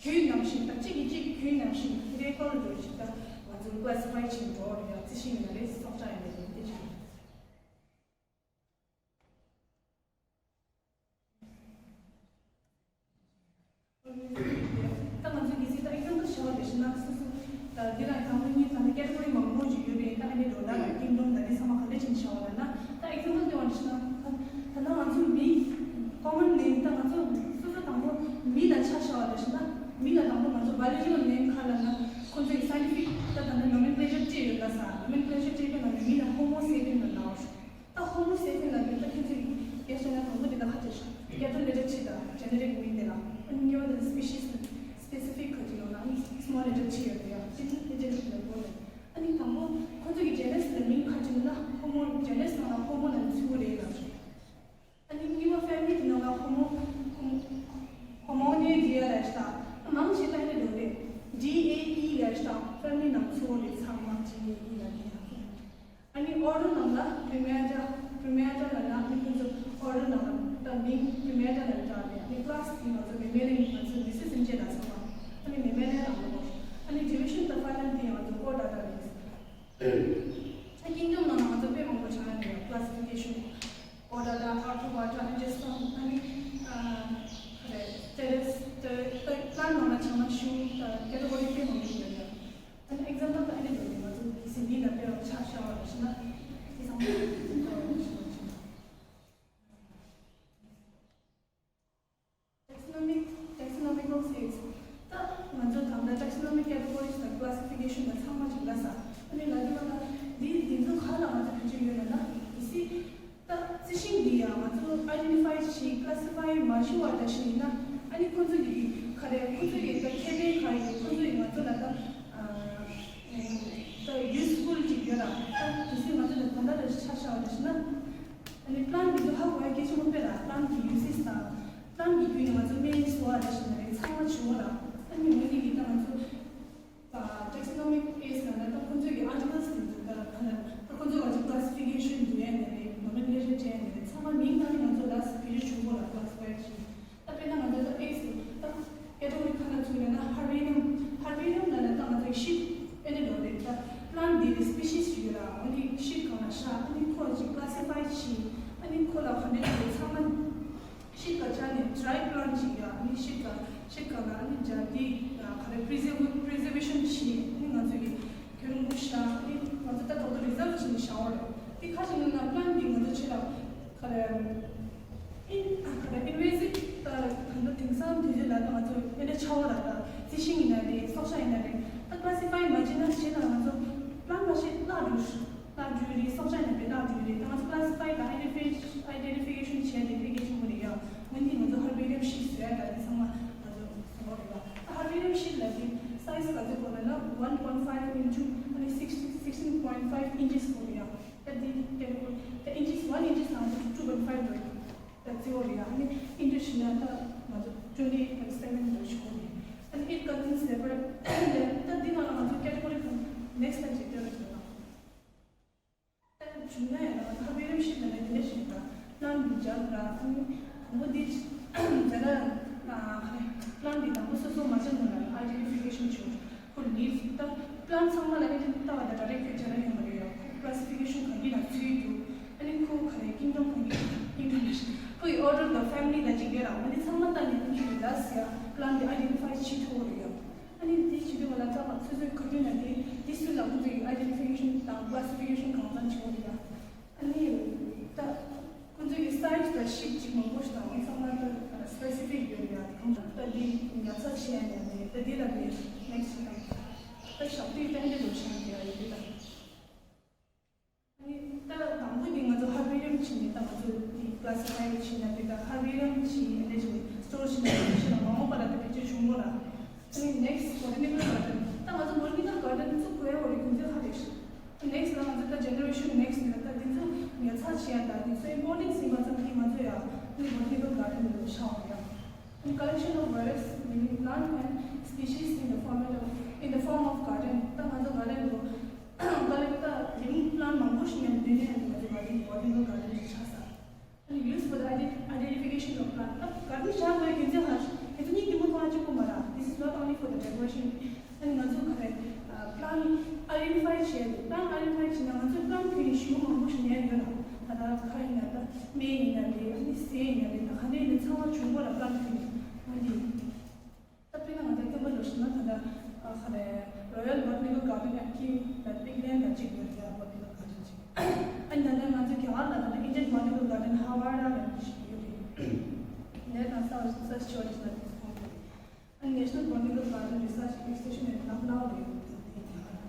རྒྱུད་ནང་བཞིན་ད་གཅིག་གིས་གཅིག་རྒྱུད་ནང་བཞིན་དེ་འདྲའི་སྐོར་ལ་ཅིག་ད་ང་ཚོ་classify བྱེད་འགྲོ་རེད་ཡ། རྩི་ཤིང་ཡིན་ན་རེད། སྲོག་ཆགས་ཡིན་ན་རེད། དེ་བྱེད། ད་ང་ཚོ་གལ་སྲིད་ད་example བྱ་བ་དེ་བཞིན་ན་སོ་སོ་ད་འདི་ལ་དང་པོ་གཉིས་དང་category མང་པོ་ཞིག་ཡོད་པས། ད་ཨ་ནི་ལོ་ལ་kingdom ད་འདི་ཚང་མ་ག་འདྲ་ཅིག་བྱ་བ་ལ་ན་ད་example དེ་བ་འདི་བཞིན་ན་ད་ད་ལྟ་ང་ཚོ་མི་common name ད་ང་ཚོ་སོ་སོ་དང་པོ་མི་ལ་ཆ་བཞག་པ་དེ་བཞིན་ན་མི་ལ་དང་པོ་ང་ཚོ་biological name ག་ལ་ན་ཁོ་ཚོའི་scientific ད་ད་ནི་nomenclature སྤྲད་ཡོད་ལ་ས། nomenclature སྤྲད་པའི་ནང་ནས་མི་ལ་Homo sapien ལ་ན་བ་ཞུ། ད་Homo sapien ལ་ཡོད་ད་ཁྱེད་ཚོས་སྐད་ཆ་ན་དང་པོ་འདི་ལ་ཁ་ཆེ་ཤོག capital letter T ད་generic མིང་དེ་ལ། ཨ་ནི་གཉིས་པ་དེ་species specific ག་ཅིག་ཡོང་ན་ཨ་ནི་small letter T ཡོད་རེད་ཡ། ཅི་ནི་ཨེ་ཇེན་ཊི་ལ་གོ་རེད། ཨ་ནི་དང་པོ་ཁོ་ཚོ་གི་genus ལ་མིང་ཁ་ཅིག་ན་Homo genus ནང་ལ་Homo ལ་ནི་ཚུགས་རེད་ལ། ཨ་ནི་གཉིས་པ་family དེ་ནང་ལ་Homo Homo Homonidae ལ་ཤ་ད་མང་ཆེ་ད་ནི་འགྲོ་རེད། D A E ལ་ཤ་ད་family ནང་ཚུགས་རེད། ཚང་མ་D A E ལ་ནི་ཡ། ཨ་ནི་order ནང་ལ་Primata Primata ལ་ན་ནི་ཁོང་ཚོ་order ནང་ལ་ད་མིང་Primata ལ་བཏགས་ནས་ཨ་ནི་class དེ་ང་ཚོ་Mammalian ང་ཚོ་མི་སེར་སེམས་ཅན་ལ་ཚང་མ་ཨ་ནི་Mammalian ལ་ནི་ཨ་ནི་division དང་phylum དེ་ང་ཚོ་Chordata རེད། ཨ་kingdom ནང་ང་ཚོ་དཔེ་མང་པོ་ཆགས་ཡོད་རེད། classification Chordata Arthropoda Angiosperm ཨ་ནི་ ཨ་ཁ་རེ་ཏེ་རེས་ཏེ་ཏེ་པི་ལན་ནང་ལ་ཆ་མ་ཤུ་ཏེ་ཀེ་ཊི་གོ་རི་དཔེ་མང་པོ་ཡོད་ཡ། ཨ་ནི་ཨེག་ཛམ་པལ་ཏེ་ཨ་ནི་འདྲ་ང་ཚོ་སིན་དྷི་ལ་དཔེ་ཆ་བཞག་པ་ཞིག་ན་དེ་ཚང་མ་ཏེ་ཀེ་ཊི་གོ་རི་ཞིག་ཡོད་ཅིང་། Taxonomic, taxonomical states. ད་ང་ཚོ་ད་ལྟ་taxonomic categories དང་classification དང་ཚང་མ་ཅིག་ལ་ས། ཨ་ནི་ལ་དེ་མ་ལ་འདི་འདི་ཚོ་ག་ལ་ང་ཚོ་ཕན་ཆད་ཡོད་ལ་ན། དེ་སི་ད་རྩི་ཤིང་འདི་ཡང་ང་ཚོ་ཨའི་ཌེན་ཊི་ཕའི་བྱེད་ཀི་ལ་སི་ཕའི་མ་བྱུང་བ་འདྲ་ཞིག་ཡིན་ན། ཨ་ནི་ཁོ་ཚོ་གི་ག་རེ་ཁོ་ཚོ་གི་ད་ཁེ་ཕན་ག་རེ་ཡོད། ཁོ་ཚོ་གི་ང་ཚོ་ལ་ད་ཨ་ད་ཡུ་སི་ཕུལ་ཅིག་ཡོད་ལ། ད་དེ་སི་ང་ཚོ་ལ་ད་ལྟ་ལ་ཆ་བཞག་པ་འདྲ་ཞིག་ན། ཨ་ནི་པི་ལན་འདི་ཚོ་ཧ་གོ་ཡ་གལ་ཆེན་པོ་དཔེ་ལ་པི་ལན་གྱི་ཡུ་སི་སི་དང་པི་ལན་གྱི་བརྒྱུད་ནས་ང་ཚོ་སྨན་བཟོ་བ་རེ་ཞིག་ན་རེ་ཚང་མ་བྱུང་བ་ལ། ཨ་ནི་འོན་ཏེ་གི་ད་ང་ཚོ་ཨ་ཊེག་སོ་ནོ་མིག་ཨེ་སི་ལ་ན་ད་ཁོང་ཚོའི་གི་ཨར་ཊི་ཀལ་སི་འདི་ཚོ་ད་ལ་ད་ལ་ད་ཁོང་ཚོ་ང་ཚོ་ཀི་ལ་སི་ཕི་ཀེ་ཤན་འདུས་ཡ་ན་རེ་ནོ་མེན་ཀི་ལེ་ཅར་བྱས་ཡ་ན་རེ་ཚང་མ་མིང་ད་ནི་ང་ཚོ་ལ་སི་བེ་རི་བྱུང་བ་ལ་ཀི་ལ་སི་ཕའི་ཤན། ད་དཔེར་ན་ང་ཚོ་ད་ཨེ་སི་ད་ཀེ་ཊི་གོ་རི་ཁ་ན་ཚུད་ཡོད་ན་ཧར་བེ་རི་ཡམ། ཧར་བེ་རི་ཡམ་ལ་ན་ད་ང་ཚོ་ཤིད་ཨེ་ནི་ལོ་རེད། ད་པི་ལན་འདི་རེ་སི་པི་ཤིས་ཡོད་ལ། འོན་ཏེ་ཤིད་གང་ལ་ཤ་ཨ་ནི་ཁོ་ཅིག་ཀི་ལ་སི་ཕའི་བྱས། ཨ་ནི་ཁོ་ལ་ག་འདྲ་ཡོད་ཚང་མ་ཤིད་ག་ཅག་ནི་ཌི་རའི་པི་ལན་ཅིག་ཡ། ཨ་ནི་ཤིད་ག་ཤིད་ག་ལ་ཨ་ནི་ཇ་འདི་ག་རེ་པི་རི་ཛར་བེ་པི་རི་ཛར་བེ་ཤན་བྱས། ཨ་ནི་ང་ཚོ་གི་རྒྱུན་རིང་པོ་ཤ་ཨ་ནི་ང་ཚོ་ད་ཐོག་ཏུ་རི་ཛར་བ་བྱས་ནས་བཞག་འོ་རེད། དེ་ཁ་ཅིག་ནི་ན་པི་ལན་འདི་ང་ཚོ་ཆེ་ལ་ག་རེ། ཨིན་ཨ་ཁ་ད་ཨིན་ཝེ་སིབ་ད་ད་ལྟ་དེང་སང་དུས་ཚོད་ལ་ད་ང་ཚོ་དེ་འདྲ་ཆགས་པ་ལ་ད་རྩི་ཤིང་ཡིན་ན་རེད། སྲོག་ཆགས་ཡིན་ན་རེད། ད་ཀི་ལ་སི་ཕའི་མ་བྱས་ན་བྱས་ན་ང་ཚོ་པི་ལན་མ་ཤེས་ལ་འགྲོ་ལ་འགྲོ་རེད། སྲོག་ཆགས་ཡིན་ན་རེད་ལ་འགྲོ་རེད། ད་ང་ཚོ་ཀི་ལ་སི་ཕའི་ད་ཨའི་ཌེན་ཊི་ཕི་ཨའི་ཌེན་ཊི་ཕི་ཀེ་ཤན་བྱས་ཏེ་དེ་གལ་ཆེན་པོ་རེད་ཡ། འོན་ཏེ་ང་ཚོ་ཧར་བེ་རི་ཡམ་ཤིད་བཟོ་ཡ་ད་དེ་ཚང་མ་ང་ཚོ་བཟོ་དགོས་རེད་ལ། ད་ཧར་བེ་རི་ཡམ་ཤིད་ལ་དེ་སའི་ཛི་ག་ཚོད་དགོས་ན་ལ་one point five into ཨ་ནི་sixteen sixteen point five inches དགོས་རེད་ཡ། ད་དེ་དེ་ད་inches one inches ལ་two point five རེད། ད་ཙི་བོ་རེད་ཡ། ཨ་ནི་ཨིན་ཌི་ཤི་ན་ད་ང་ཚོ་twenty point seven འདྲ་ཞིག་གོ་རེད། ཨ་ནི་it contains separate ད་འདི་ནང་ང་ཚོ་ཀེ་ཊི་གོ་རི་ཁང་next time ཞིག་སྟོན་རོགས་ཞུ་དང་། ད་བྱུང་ན་ཡང་ང་ཚོ་ཧར་བེ་རི་ཡམ་ཤིད་ལ་ནི་དེ་འདྲ་ཞིག་ད་པི་ལན་འདི་སྦྱར་ར། ཨ་ནི་དང་པོ་འདི་ད་ལ་པི་ལན་འདི་དང་པོ་སོ་སོ་མ་སྦྱར་ན་ལ་ཨའི་ཌེན་ཊི་ཕི་ཀེ་ཤན་བྱུང་། ཁོ་ལིབ་ད་པི་ལན་ཚང་མ་ལ་ཨེ་ཏི་ལྟ་བ་དང་ཌའི་རེག་ཊི་ཅིག་ཡོད་མ་རེད་ཡ། ཁོ་ཀི་ལ་སི་ཕི་ཀེ་ཤན་གང་གི་ནང་ཚུད་འདུག་ཨ་ནི་ཁོ་ག་རེ་ཀིང་ཌམ་གང་གི་ཀིང་ཌམ་ཁོ་ཡི་ཨོར་ཌར་ཨོཕ་ཕེ་མི་ལི་ལ་ཅིག་ཡོད་ར། ཨ་ནི་ཚང་མ་ལྟ་ནས་ཀིང་ཌམ་ལ་སི་ཡ་པི་ལན་དེ་ཨའི་ཌེན་ཊི་ཕའི་བྱེད་ཐུབ་རེད་ཡ། ཨ་ནི་དེ་བྱེད་དུས་ང་ལ་ལྟ་བ་སོ་སོའི་ག་དུས་ན་དེ་དེ་སུ་ལ་ཁོ་ཚོའི་ཨའི་ཌེན་ཊི་ཕི་ཀེ་ཤན་དང་ཀི་ལ་སི་ཕི་ཀེ་ཤན་གང་ཙམ་བྱེད་རེད་ཡ། ཨ་ནི་ད། ཁོང་ཚོའི་གི་སའི་ཛི་དང་ཤིད་ཅིག་མང་པོ་ཞིག་དང་ཚང་མ་ད་སི་པེ་སི་ཕིག་ཡོད་ཡ། དེ་གང་ལྟར་ད་འདི་ཉར་ཚགས་བྱས་ཡ་ནས་ད་འདི་ལ་དེ་ནེག་སི་ཊི་དང་ད་ཞག་དུས་ཏན་ཏན་འགྲོ་བྱས་ཡ་དེ་ཡ་ཡོད་དེ་ད། ཨ་ནི་ད་དང་པོ་འདི་ང་ཚོ་ཧར་བེ་རི་ཡམ་བྱས་ནས་ད་ང་ཚོ་འདི་ཀི་ལ་སི་ཕའི་བྱས་ན་དེ་ད་ཧར་བེ་རི་ཡམ་བྱས་ཨ་ནི་བྱས་ནས་སི་ཊོར་བྱས་ནས་བྱས་ན་མ་འོངས་པ་ལ་ད་བེད་སྤྱོད་བྱུང་དགོས་ལ། ཨ་ནི་ནེག་སི་ཊི་བོ་ཊ་ནི་ཀལ་གྷར་ཌེན། ད་ང་ཚོ་བོ་ཊ་ནི་ཀལ་གྷར་ཌེན་བཙུགས་དགོས་ཡ་བོ་རེད། རྒྱུ་མཚན་ག་རེ་རེད། ནེག་སི་ཊི་ལ་ང་ཚོ་ད་ཇེ་ནེ་རེ་ཤན་ནེག་སི་ཊི་ལ་ད་དེ་ཚོ་ཉར་ཚགས་བྱེད་ཡ་ད་དེ་ཚོ་ཨིམ་པོར་ཊེན་སི་ཡིན་པ་ཙམ་གྱིས་ང་ཚོ་ཡ་ནི་བོ་ཊ་ནི་ཀལ་གྷར་ཌེན་ལ་ཆགས་ཡོད་ཡ། And collection of various living plant and species in the format of in the form of garden. ད་ང་ཚོ་གྷར་ཌེན་ལ་ཀ་ལེག་ཊ་ལིབ་ཡིང་པི་ལན་མང་པོ་ཞིག་ཉར་འདོད་ནས་ང་ཚོ་གྷར་ཌེན་བོ་ཊ་ནི་ཀལ་གྷར་ཌེན་ཞིག་ཆགས་ས། And used for the ident- identification of plant. ད་གྷར་ཌེན་བཞག་དགོས་རྒྱུ་མཚན་ཧ་ཁེ་ཚོ་གཉིས་ཀྱི་མུ་མཐོང་བ་གཅིག་པོ་མ་ར། This is not only for the decoration. And ང་ཚོ་ག་རེ་པི་ལན་ཨའི་ཌེན་ཊི་ཕའི་བྱས་ཏེ་པི་ལན་ཨའི་ཌེན་ཊི་ཕའི་བྱས་ན་ང་ཚོ་པི་ལན་ཁྱོན་ནས་ཞེ་པོ་མང་པོ་ཞིག་ཉར་ཡོད་ལ། ད་ལྟ་ག་ཡིན་ན་ད་སྨན་ཡིན་ན་རེད། ཨ་ནི་ཟས་ཡིན་ན་རེད། ད་ག་འདྲ་ཡིན་ན་ཚང་མ་བྱུང་དགོས་ལ་པི་ལན་ཁྱོན་ནས་འོན་ཏེ། ད་དཔེར་ན་ང་ཚོ་སྟོན་པ་ལོ་ཞིག་ན་ད་ལྟ་ཨ་ག་རེ་Royal Botanical Garden and Kew ལ་པིག་ལེན་ལ་གཅིག་ཡོད་རེད། བོ་ཊ་ནི་ཀལ་གྷར་ཌེན་གཅིག་ཨ་ནི་ད་ལྟ་ང་ཚོ་རྒྱ་གར་ལ་ད་ལྟ་Indian Botanical Garden Howraghat ལ་གཅིག་ཡོད་རེད། ནས་ད་ས་ས་ཆ་ཆེ་བ་ཞིག་ལ་དེ་ཚོ་ཁོང་ཚོ་རེད། ཨ་ནི་National Botanical Garden Research Institution in Lucknow ལ་ཡོད་རེད། ད་དེ་རྒྱ་གར།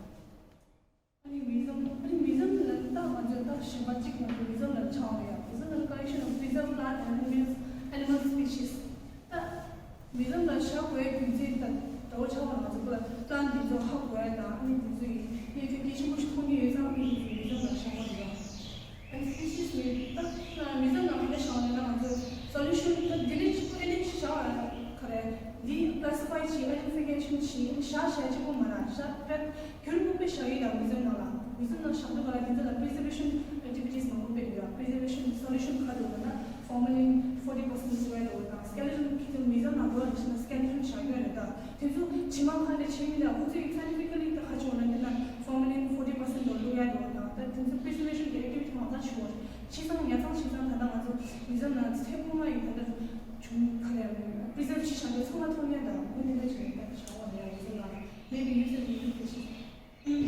ཨ་ནི་མུ་ཛི་ཡམ། ཨ་ནི་མུ་ཛི་ཡམ་ལ་ད་ང་ཚོས་ད་གཞན་པ་གཅིག་ང་ཚོ་མུ་ཛི་ཡམ་ལ་ཆགས་ཡོད་ཡ། Museum ལ་collection of preserved plant and animals, animal species. ད་མུ་ཛི་ཡམ་ལ་བཞག་དགོས་རྒྱུ་མཚན་ད་ད་འོ་ཆགས་པ་ང་ཚོ་པི་ལན་འདི་ཚོ་ཧ་གོ་ཡ་དང་ཨ་ནི་འདི་ཚོ་ཡི་གནས་ཚུལ་གལ་ཆེན་པོ་ཞིག་མཐོང་གི་ཡོད་ཙང་ཨ་ནི་འདི་ཚོ་མུ་ཛི་ཡམ་ལ་བཞག་དགོས་རེད་ཡ། And species ནི་ད་མུ་ཛི་ཡམ་ནང་ལ་བཞག་ནས་ད་ང་ཚོ་སོ་ལུ་ཤན་ད་འདི་ནས་གཅིག་པོ་ཨེ་ནས་བཞག་ཡ་ག་རེ་འདི་classify བྱེད་identification བྱེད་བཞག་བཞག་གཅིག་པོ་མ་རེད། བཞག་པད། རྒྱུན་རིང་པོ་དཔེ་བཞག་ཡོད་ལ། མུ་ཛི་ཡམ་ནང་ལ། མུ་ཛི་ཡམ་ནང་བཞག་དུས་ག་ལ་དེ་ཚོ་ལ་preservation activities མང་པོ་སྤེལ་ཡོད། Preservation solution ག་འདུག་ལབ་ན་formalin forty percent བླུགས་ཡ་འདུག་དང་skeleton ཁྱེད་ཚོ་མུ་ཛི་ཡམ་ནང་འགྲོ་བ་ཞིག་ན་skeleton བཞག་ཡོད་རེད། ད་དེ་ཚོ་ཕྱི་མ་ག་འདྲ་བྱེད་མིན་ལ་ཁོ་ཚོས་scientifically ད་ག་བྱུང་ན་དེ་ན་formalin forty percent བླུགས་ཡ་འདུག་དང་ད་དེ་ཚོ་preservation གི་activity མང་ཙམ་བྱུང་བ་བྱས་ཙང་ཉར་ཚགས་བྱས་ཙང་ད་ལྟ་ང་ཚོ་མུ་ཛི་ཡམ་ནང་ཚེ་སྔོན་མ་ཡི་ད་ལྟ། བྱུང་། ག་རེ་རེད། པི་རི་ཛརབ་བྱེད་བཞག་པའི་ཚང་མ་མཐོང་མཁན་དང་དངོས་གནས་ད་བྱས་ད་བྱ་བ་ལ་ཡང་ཡོད་ཚད་ལ་མེད་པའི་ཡོད་ཚད་ལ་ཡོད་ཚད་ཅིག་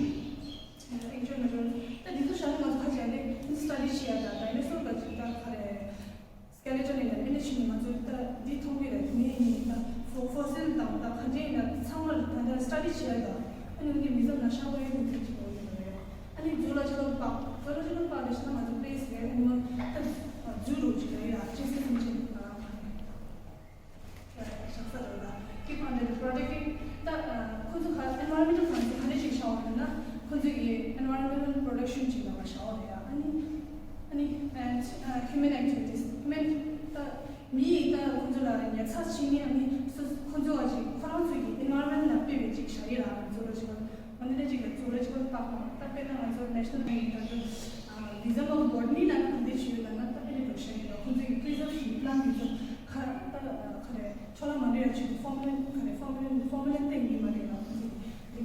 ཨེག་ཅུ་ལ་རོལ་ད་འདི་ཚོ་བཞག་ན་ང་ཚོ་ཁ་ཅིག་ཨ་ནི་སི་ཊ་ཌི་བྱེད་ཡ་ད་ཌའི་ནོ་སོར་ག་ཅིག་ད་ག་རེ་སི་ཀེ་ལེ་ཊོན་ཡིན་ན་ཨེ་ནི་ཕྱིན་ནས་ང་ཚོ་ད་འདི་མཐོང་གི་རེད། དེ་ནས་ཡིན་ད་ཕོ་ཕོ་སིལ་དང་ད་ག་འདྲ་ཡིན་ན་ཚང་མ་ལ་ད་ལྟ་སི་ཊ་ཌི་བྱེད་ཡ་ད་ཨ་ནི་འདི་མི་ཚང་ན་ཤ་བོ་ཡོད་མི་ཚོད་ཅིག་ཡོད་ཡོད་རེད། ཨ་ནི་ཛུ་ལོ་ཇི་ཀལ་པཱརྐ་ཛུ་ལོ་ཇི་ཀལ་པཱརྐ་ལ་ཕྱིན་ན་ང་ཚོ་པི་ལེ་སི་རེད། ཨ་ནི་ད་ཛུ་རུ་ཅིག་རེད་ཡ། ཅི་སི་སེམས་ཅན་ཨ། བཞག་ས་རེད་ལ། Keep on protecting ད་ཁོ་ཚོ་ག་environmental concern ག་འདྲ་ཞིག་བྱ་བ་རེད་ན། ཁོ་ཚོ་གི་environmental protection ཅིག་ལ་བྱ་བ་རེད་ཡ། ཨ་ནི་ཨ་ནི་and human activities human ད་མི་ཡིས་ད་ཁོ་ཚོ་ལ་ཉར་ཚགས་བྱེད་མཁན། ཨ་ནི་སོ་ཁོ་ཚོ་བ་ཅིག་ཁོ་རང་ཚོ་གི་environment ལ་དཔེ་བའི་ཅིག་བྱ་ཡི་ལ། ང་ཚོ་ལ་ཅིག་ང་འདི་འདྲ་ཅིག་ལ་ཛུ་ལོ་ཇི་ཀལ་པཱརྐ་ད་དཔེར་ན་ང་ཚོ་ནེ་ཤ་ནལ་ད་ཚོ་Museum of Botany ལ་ག་འདྲ་ཞིག་ཡོད་ལ་ན། ད་དཔེ་ནས་འགྲོ་ཤ་ཡིན་ལ། ཁོ་ཚོ་གི་preservation plan དེ་ཚོ་ག་ད་ག་རེ། ཆོ་ལ་མ་འདྲ་ཡ་ཆེད་དུ་ཕོར་མ་ལིན་ག་རེ་ཕོར་མ་ལིན་ཕོར་མ་ལིན་སྟེང་ཡིན་མ་རེད་ལ། ཁོ་ཚོ་ལི་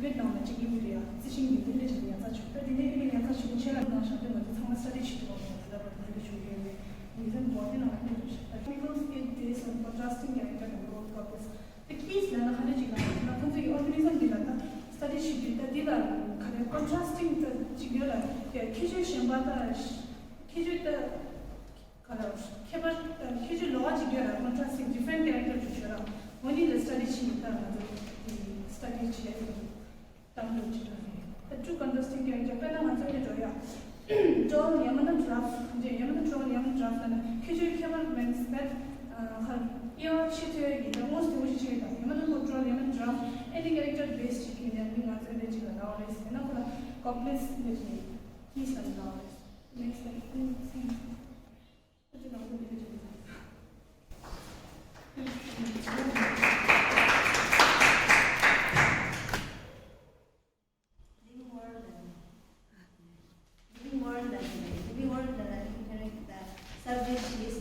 ཀུའིཌ་ནང་ལ་གཅིག་བླུགས་རེད་ཡ། རྩི་ཤིང་གི་འདི་འདྲ་བྱས་ཏེ་ཉར་ཚགས་བྱུང་། ད་དེ་ནས་ཨ་ནི་ཉར་ཚགས་བྱུང་ཆེད་ལ་ནང་བཞག་དུས་ང་ཚོ་ཚང་མ་སི་ཊ་ཌི་བྱེད་ཐུབ་པ་མ་རེད། ད་ལྟ་བར་དུ་འདི་འདྲ་བྱུང་ཡོད་མེད་མི་ཚང་གོ་དེ་ནང་ལ་སྣེ་འདྲ་བཞག་ད་chemicals give this and contrasting character and growth properties the keys ལ་ན་ག་འདྲ་ཅིག་ལ་ན་ཁོ་ཚོ་གི་organism འདི་ལ་ད་སི་ཊ་ཌི་བྱེད་དུས་ད་འདི་ལ་ག་རེ་contrasting ད་ཅིག་ཡོད་ལ། ཁྱད་ཆོས་གཞན་པ་ད་ཁྱད་ཆོས་ད། ག་ལ་ཁྱད་པར་ཁྱད་ཆོས་ལོགས་ཀ་ཅིག་ཡོད་ར། contrasting different character ཅིག་ཡོད་ར། འོ་འདི་ལ་སི་ཊ་ཌི་བྱེད་ཡིན་ད་ང་ཚོ་སི་ཊ་ཌི་བྱེད་ཡ་ཡིན། དང་པོ་ཅིག་ར་རེད། ད་two contrasting character དཔེར་ན་ང་ཚོ་ནས་འགྲོ་ཡ། drawn ཡང་མིན་ན་draft གང་ཅི་ཡང་མིན་ན་drawn ཡང་མིན་ན་draft ལ་ན་ཁྱད་ཆོས་ཁྱད་པར་མེད་པས། ཧ་དབྱེ་བ་ཕྱེ་ཐུབ་ཡ་ཡིན་ད་དངོས་སུ་དེ་འོ་ཞིག་ཕྱེ་ཡོད་ད། ཡང་མིན་ན་ཁོ་drawn ཡང་མིན་ན་draft any character base ཅིག་ཡིན་ཡ་མིན་ང་ཚོ་འདི་ཅིག་ལ་ལའོ་རེད། ཡང་ན་ཁོ་ལ་complex འདི་ཅིག་ཡིན། Keys ལ་ལའོ་རེད། Next slide. Living world, living world, living world, living character, subject is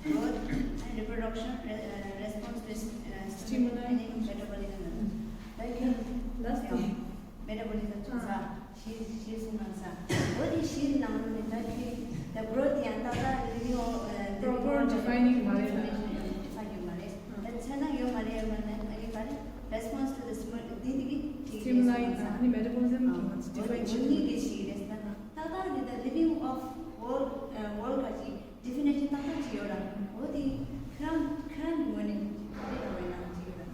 growth and reproduction, re- uh, response to st- uh, stimuli and metabolism. Like last yeah, thing. Metabolism. ཞེས་ཞེས་གསུངས་གནང་ས། འོ་དེ་བཞིའི་ནང་ནས་ད་ཁྱོད་ད་growth ཡང་ཏག་ཏག་living or proper defining མ་རེད་ལ། ཚ་ཡོད་མ་རེད། ད་ཚེ་ན་ཡོད་མ་རེད། ཡོད་མ་རེད། ཨ་ནི་ག་རེ་response to the stimuli འདི་འདི་གི་ཅིག་རེད་stimuli གསུངས་གནང་ས། ཨ་ནི་metabolism འོ་དེ་འོ་གཉིས་ཀྱི་ཞིག་རེད་ས། ཏག་ཏག་འདི་ད་living of world world ག་ཅིག་definition ཏག་ཏག་ཅིག་ཡོད་ར། འོ་དེ་ཁྱོད་རང་ཁྱོད་རང་གི་ངོས་ནས་ག་རེ་འདྲ་བའི་ནང་ཅིག་ཡོད་ར།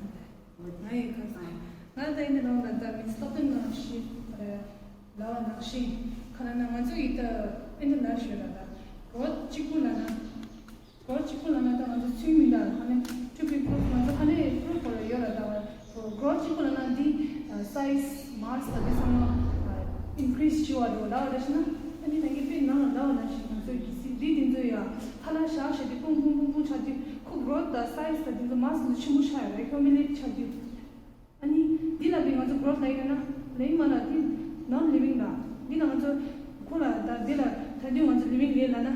ང་ཡི་ཁ་སང་ང་ད་ཡིན་ནའང་ད་ལྟ་མི་སྟོབས་ལྡན་ནང་བཞིན་རེད། ལབ་པ་ནང་བཞིན་ཁ་ལ་ན་ང་ཚོ་ཡི་ད་ཨེ་འདྲ་ལབ་ཞོད་ལ་ད་གོ་གཅིག་པུ་ལ་ན་གོ་གཅིག་པུ་ལ་ན་ད་ང་ཚོ་ཚུལ་མིན་ད་ཧ་ནི་two people ང་ཚོ་ཧ་ནི་proof གོ་ལ་ཡོད་ལ་ད་གོ་གཅིག་པུ་ལ་ན་འདི་size mass ད་འདི་ཚང་མ་increase བྱེད་པ་འགྲོ་ལབ་པ་རེད་ཤི་ན་ཨ་ནི་ད་ངས་དཔེ་ནང་ལ་ལབ་པ་ནང་བཞིན་ང་ཚོ་གི་སི་འདི་འདི་ཚོ་ཡ་ཁ་ལ་བཞག་བཞག་དུས་ཕུང་ཕུང་ཕུང་ཕུང་ཆགས་དུས་ཁོ་growth ད་size ད་འདི་ཚོ་mass ད་ཆེན་པོ་ཆགས་ཡོད་རེད། accumulate ཆགས་དུས། ཨ་ནི་འདི་ལ་བི་ང་ཚོ་growth ལ་ཡིན་ན་ལེགས་མ་ལ་འདི་non living ལ་འདི་ལ་ང་ཚོ་ཁོ་ལ་ད་འདི་ལ་ད་འདི་ང་ཚོ་living རེད་ལ་ན་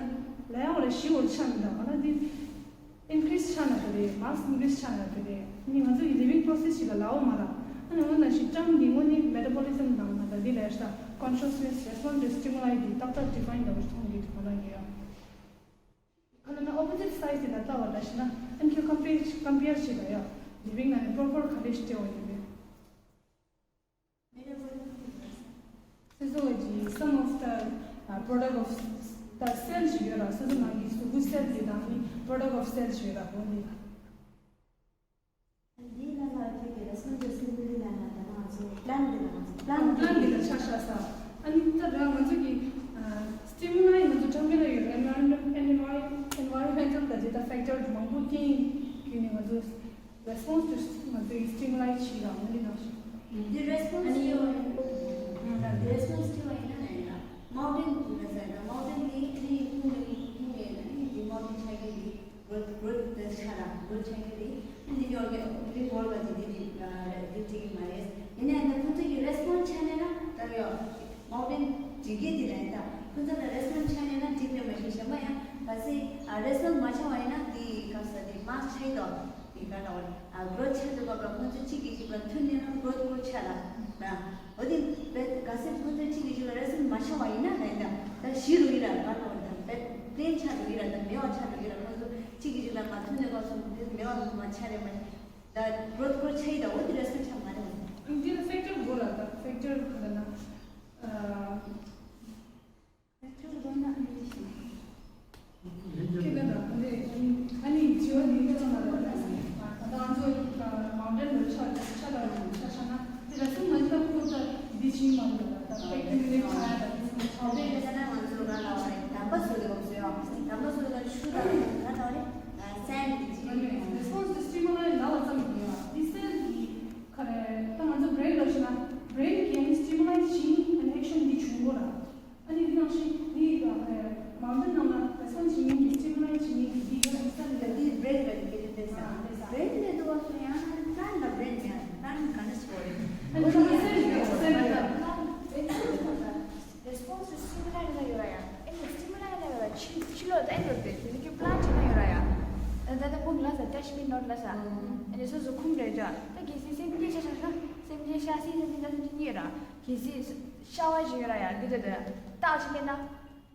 ལ་ཡང་བ་ལ་ཞི་བོ་ཆགས་མི་འདུག་ཨ་ན་འདི་increase ཆགས་ན་དེ་རེད། mass increase ཆགས་ན་དེ་རེད། ཨ་ནི་ང་ཚོ་གི་living process ཞིག་ལ་ལའོ་མ་ལ་ཨ་ནི་འོ་ན་ཞིག་ཀྲམ་འདི་དངོས་གནས་metabolism དང་ན་ད་འདི་ལ་ཡ་ཤ་consciousness response to stimuli འདི་ཏག་ཏག་define འདྲ་བོ་མཐོང་གི་འདུག་ང་རང་གི་ཡ། ཁ་ལ་ན་opposite side དེ་ལ་ལྟ་བ་ལ་ཤི་ན་ཨན་ཁྱོད་compare compare བྱེད་པ་ཡ་living ན་ནི་proper ག་རེ་ཞིག་སྤྲད་པ་ཡིན་པས། སོ་སོ་གི་some of the uh, product of the cell ཞིག་ཡོད་ར། སོ་སོ་ནང་གི་གཟུགས་པོ་cell དེ་དང་ནི་product of cell ཞིག་ཡོད་ར་འོ་ནི། འདིའི་ནང་ལ་ཁྱེད་ཀྱི་response to stimuli ལ་ན་ད་ང་ཚོ་plant འདི་ལ་ང་ཚོ་plant འདི་plant འདི་ལ་ཆ་བཞག་ས། ཨ་ནི་ད་ད་ང་ཚོ་གི་stimuli ང་ཚོ་ཁྲ་མི་ལ་ཡོད་environment environment environmental ད་ཅི་ད་factor མང་པོ་རྐྱེན་བརྒྱུད་ནས་ང་ཚོ་response to ང་ཚོ་གི་stimuli ཆི་ར་ང་འདི་ནང་བཞིན། འདི་response ཡོད་ཨ་ནི་འདི་response ཡོད་ཨ་ནི་ན་ཡིན་ན་mountain འདི་ལ་ཟེར་ན་mountain འདི་ནི་ཁུངས་ནས་ཁུངས་ནས་ན་ནི་འདི་mountain ཆགས་ཀྱི་འདི། growth growth དེ་ཆ་ལ་growth ཆགས་ཀྱི་རེད། འདི་ཡོད་ཀྱི་འདི་བོར་བ་དེ་འདི་འདི་འདི་བྲིས་ཀྱི་མ་རེད། ཡིན་ནའི་ད་ཁོ་ཚོ་གི་response ཆ་ནས་ན་ད་ཡོད་mountain འདི་གི་འདི་ལ་ཡིན་ད་ཁོ་ཚོ་ལ་response ཆ་ནས་ན་འགྲིག་གི་མ་ཤེས་ཤེས་མ་ཡང་གལ་སྲིད་response མ་ཆགས་པ་ཡིན་ན་འདི་ག་ས་འདི་mass ཆགས་ཡོད་འདི་ག་ལ་བ་growth ཆགས་འདུག་པ་ཁོ་ཚོ་གཅིག་གིས་གཅིག་ལ་མཐུན་ནས་ན་growth growth ཆགས་ལ་ན། འོ་དེ་བས་ག་སེ་ཁོ་ཚོས་གཅིག་གིས་གཅིག་ལ་response མ་ཆགས་པ་ཡིན་ན་ལན་དང་ད་ཞི་རུ་ཡིན་ར་ག་ལ་བ་དང་བས་plain ཆགས་རུ་ཡིན་ར་ད་མེད་པ་ཆགས་རུ་ཡིན་ར་ཁོ་ཚོ་གཅིག་གིས་གཅིག་ལ་མ་མཐུན་ནས་ཁོ་ཚོ་ མ་ཆ་རེ་མ་ད་growth ཁོ་ཆ་ཡི་ད་འོ་དེ་རེ་སུ་ཆ་མ་རེ་མ། འདི་ལ་factor དགོས་ལ་ད་factor ག་ན། factor དགོས་ན་ཨ་ནི་ཤི། ཁྱེད་ལ་ད་འདི་ཨ་ནི་ཨ་ནི་ཇི་བ་ནི་ད་ང་ལ་ད་ང་ཚོ་མའུན་ཊེན་ལ་ཆ་ཆ་ད་ཆ་ཆ་ན་དེ་རེ་སུ་མ་ད་ཁོ་ད་འདི་ཆི་མ་ད་ད་factor ནི་ཆ་ད་འདི་ཆ་ད་ད་ང་ཚོ་ང་ལ་བ་རེད། དམ་པ་སུ་ལ་བབས་སོ་ཡ། དམ་པ་སུ་ལ་ཆུ་ད་ང་ད་རེད། སན་གྱི་ཅིག་response to stimuli ལ་བ་ཙམ་ཡིན་ཡ། འདི་སན་གྱི་ཁ་རེ་ད་ང་ཚོ་brain ལ་ཤི་ན་brain གྱི་stimuli ཞིག་action འདི་བྱུང་གོ་ར། ཨ་ནི་འདི་ནང་བཞིན་འདི་ཁ་རེ་མང་པོ་ནང་ལ་response བྱེད་མཁན་གྱི་stimuli བྱེད་མཁན་གྱི་འདི་ཡོད་ན་སན་གྱི་འདི་brain ལ་འདི་འདི་ས་brain ལ་འདུག་བ་སོ་ཡང་ད་ན་brain ཡང་ད་ན་ག་ནས་སོ་རེད། ཨ་ནི་ཁ་སན་གྱི་སན་གྱི་ད། Response to stimuli ལ་ཡོད་ར་ཡ། ཨེ་ནི་stimuli ལ་ཡོད་ར་ཕྱི་ཕྱི་ལོགས་དེ་ཨེ་འགྲོ་དེ་དེ་ནི་ཀི་plant ལ་ཡོད་ར་ཡ། ད་ད་ད་མུག་ལ་ས་touch me not ལ་ས། ཨེ་ནི་སོ་སོ་ཁུམ་རེ་ཇ། ད་གལ་སྲིད་སེམས་ཅན་ཤ་ཤ་ཤ་སེམས་ཅན་ཤ་སེམས་ཅན་ད་སེམས་ཅན་གཉིས་ར། གལ་སྲིད་ཤ་བ་ཞིག་ཡོད་ར་ཡ་འདི་ད་ད་ཏག་ཅིག་ལེན་ན།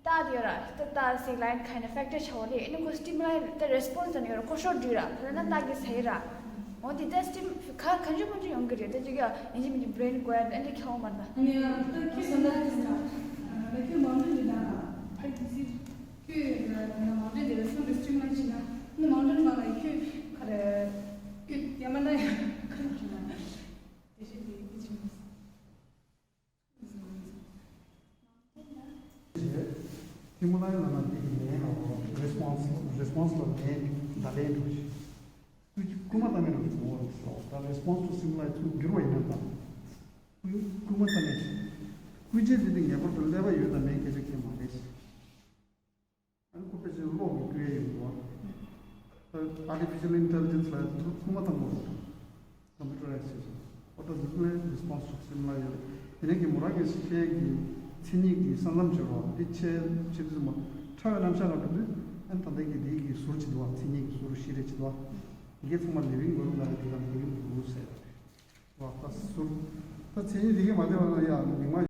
ཏག་དེ་ཡོད་ར། ད་ཏག་སི་ལའིན་kind of factor ཆ་བ་ལེ་ཨེ་ནི་ཁོ་stimuli ད་response ད་ནི་ཡོད་ར་ཁོ་ཤོར་འགྲོ་ར་ད་ན་ཏག་གི་ས་ཡི་ར། འོ་དེ་ད་stim་ག་གང་ཅི་མང་ཅི་ཡོང་གི་རེད། ད་ཅིག་ཡ་ཡིན་གཅིག་མིན་གཅིག་brain བཀོལ་ཡ་ད་ཨེ་འདྲ་ཁྱོང་མ་ད། ཨ་ནི་ད་ཁྱོད་ས་ད་ད་ཁྱོད་མང་པོ་འདི་ད་ད་ཕ་གི་སི་ཁྱོད་ད་མང་པོ་འདི་ལ་སོང་དེ་སྤྱི་མ་ཕྱིན་ན་ནི་མང་པོ་ནང་ལ་ཁྱོད་ག་རེ་ཁྱོད་ཡ་མ་ན་ཡ་ཁ་ཁྱོད་ན་དེ་ཤེས་དེ་ཁྱོད་ཕྱིན། སི་མུ་ལའི་ལ་ན་དེ་གི་ནད་ལ་response response ལ་ནད་བརྡ་ལན་འགྲོ་ཞིང་། སྐུལ་སྐུལ་མ་བཏང་མི་འགྲོ་ཞིང་འོ་རེད་ཟེར་བ་ད་response to stimuli ཚུར་འགྱུར་བ་ཡིན་ན་དང་། སྐུལ་སྐུལ་མ་བཏང་མི་ཞིང་། སྐུལ་བྱེད་དེ་དེ་ངེས་པར་དུ་ཀླད་པ་ཡོད་དང་མེད་སྐད་ཆ་གལ་མ་རེད། ཨ་ནི་ཁོ་ཕལ་ཆེར་གློག་གི་སྐུལ་ཡས་ཡོད་འདུག་བ། Artificial intelligence ལ་ཐུགས་ཁུངས་མ་བཏང་དགོས་རེད། Computerization. What does it mean? Response to stimuli ཡོད། དེ་ནས་ཀྱི་མོ་རང་གི་ཤེས་ཀྱི་མཚན་ཉིད་ཀྱི་ས་མཚམས་སྦྱོར་བ་འདི་ཆེ་ཆེ་ཙམ་མོ་ཕྲ་བའི་རྣམ་གཞག་ལ་འགྲོ་དུས་ཨ་ནི་ད་ལྟ་གི་འདི་གི་ཟུར་གྱི་འདུག་བ། མཚན་ཉིད་ཀྱི་ཟུར་བཞི་རེ་གྱི་འདུག་བ། འདི་གའི་ཚང་མ་living ཡོད་ལ་འདི་ལ་living ཡོད་ཟེར། བ་ད་ཟུར། ད་མཚན་ཉིད་དེ་གས་མ་བདེ་བ་ན་ཡང་མིང་མ་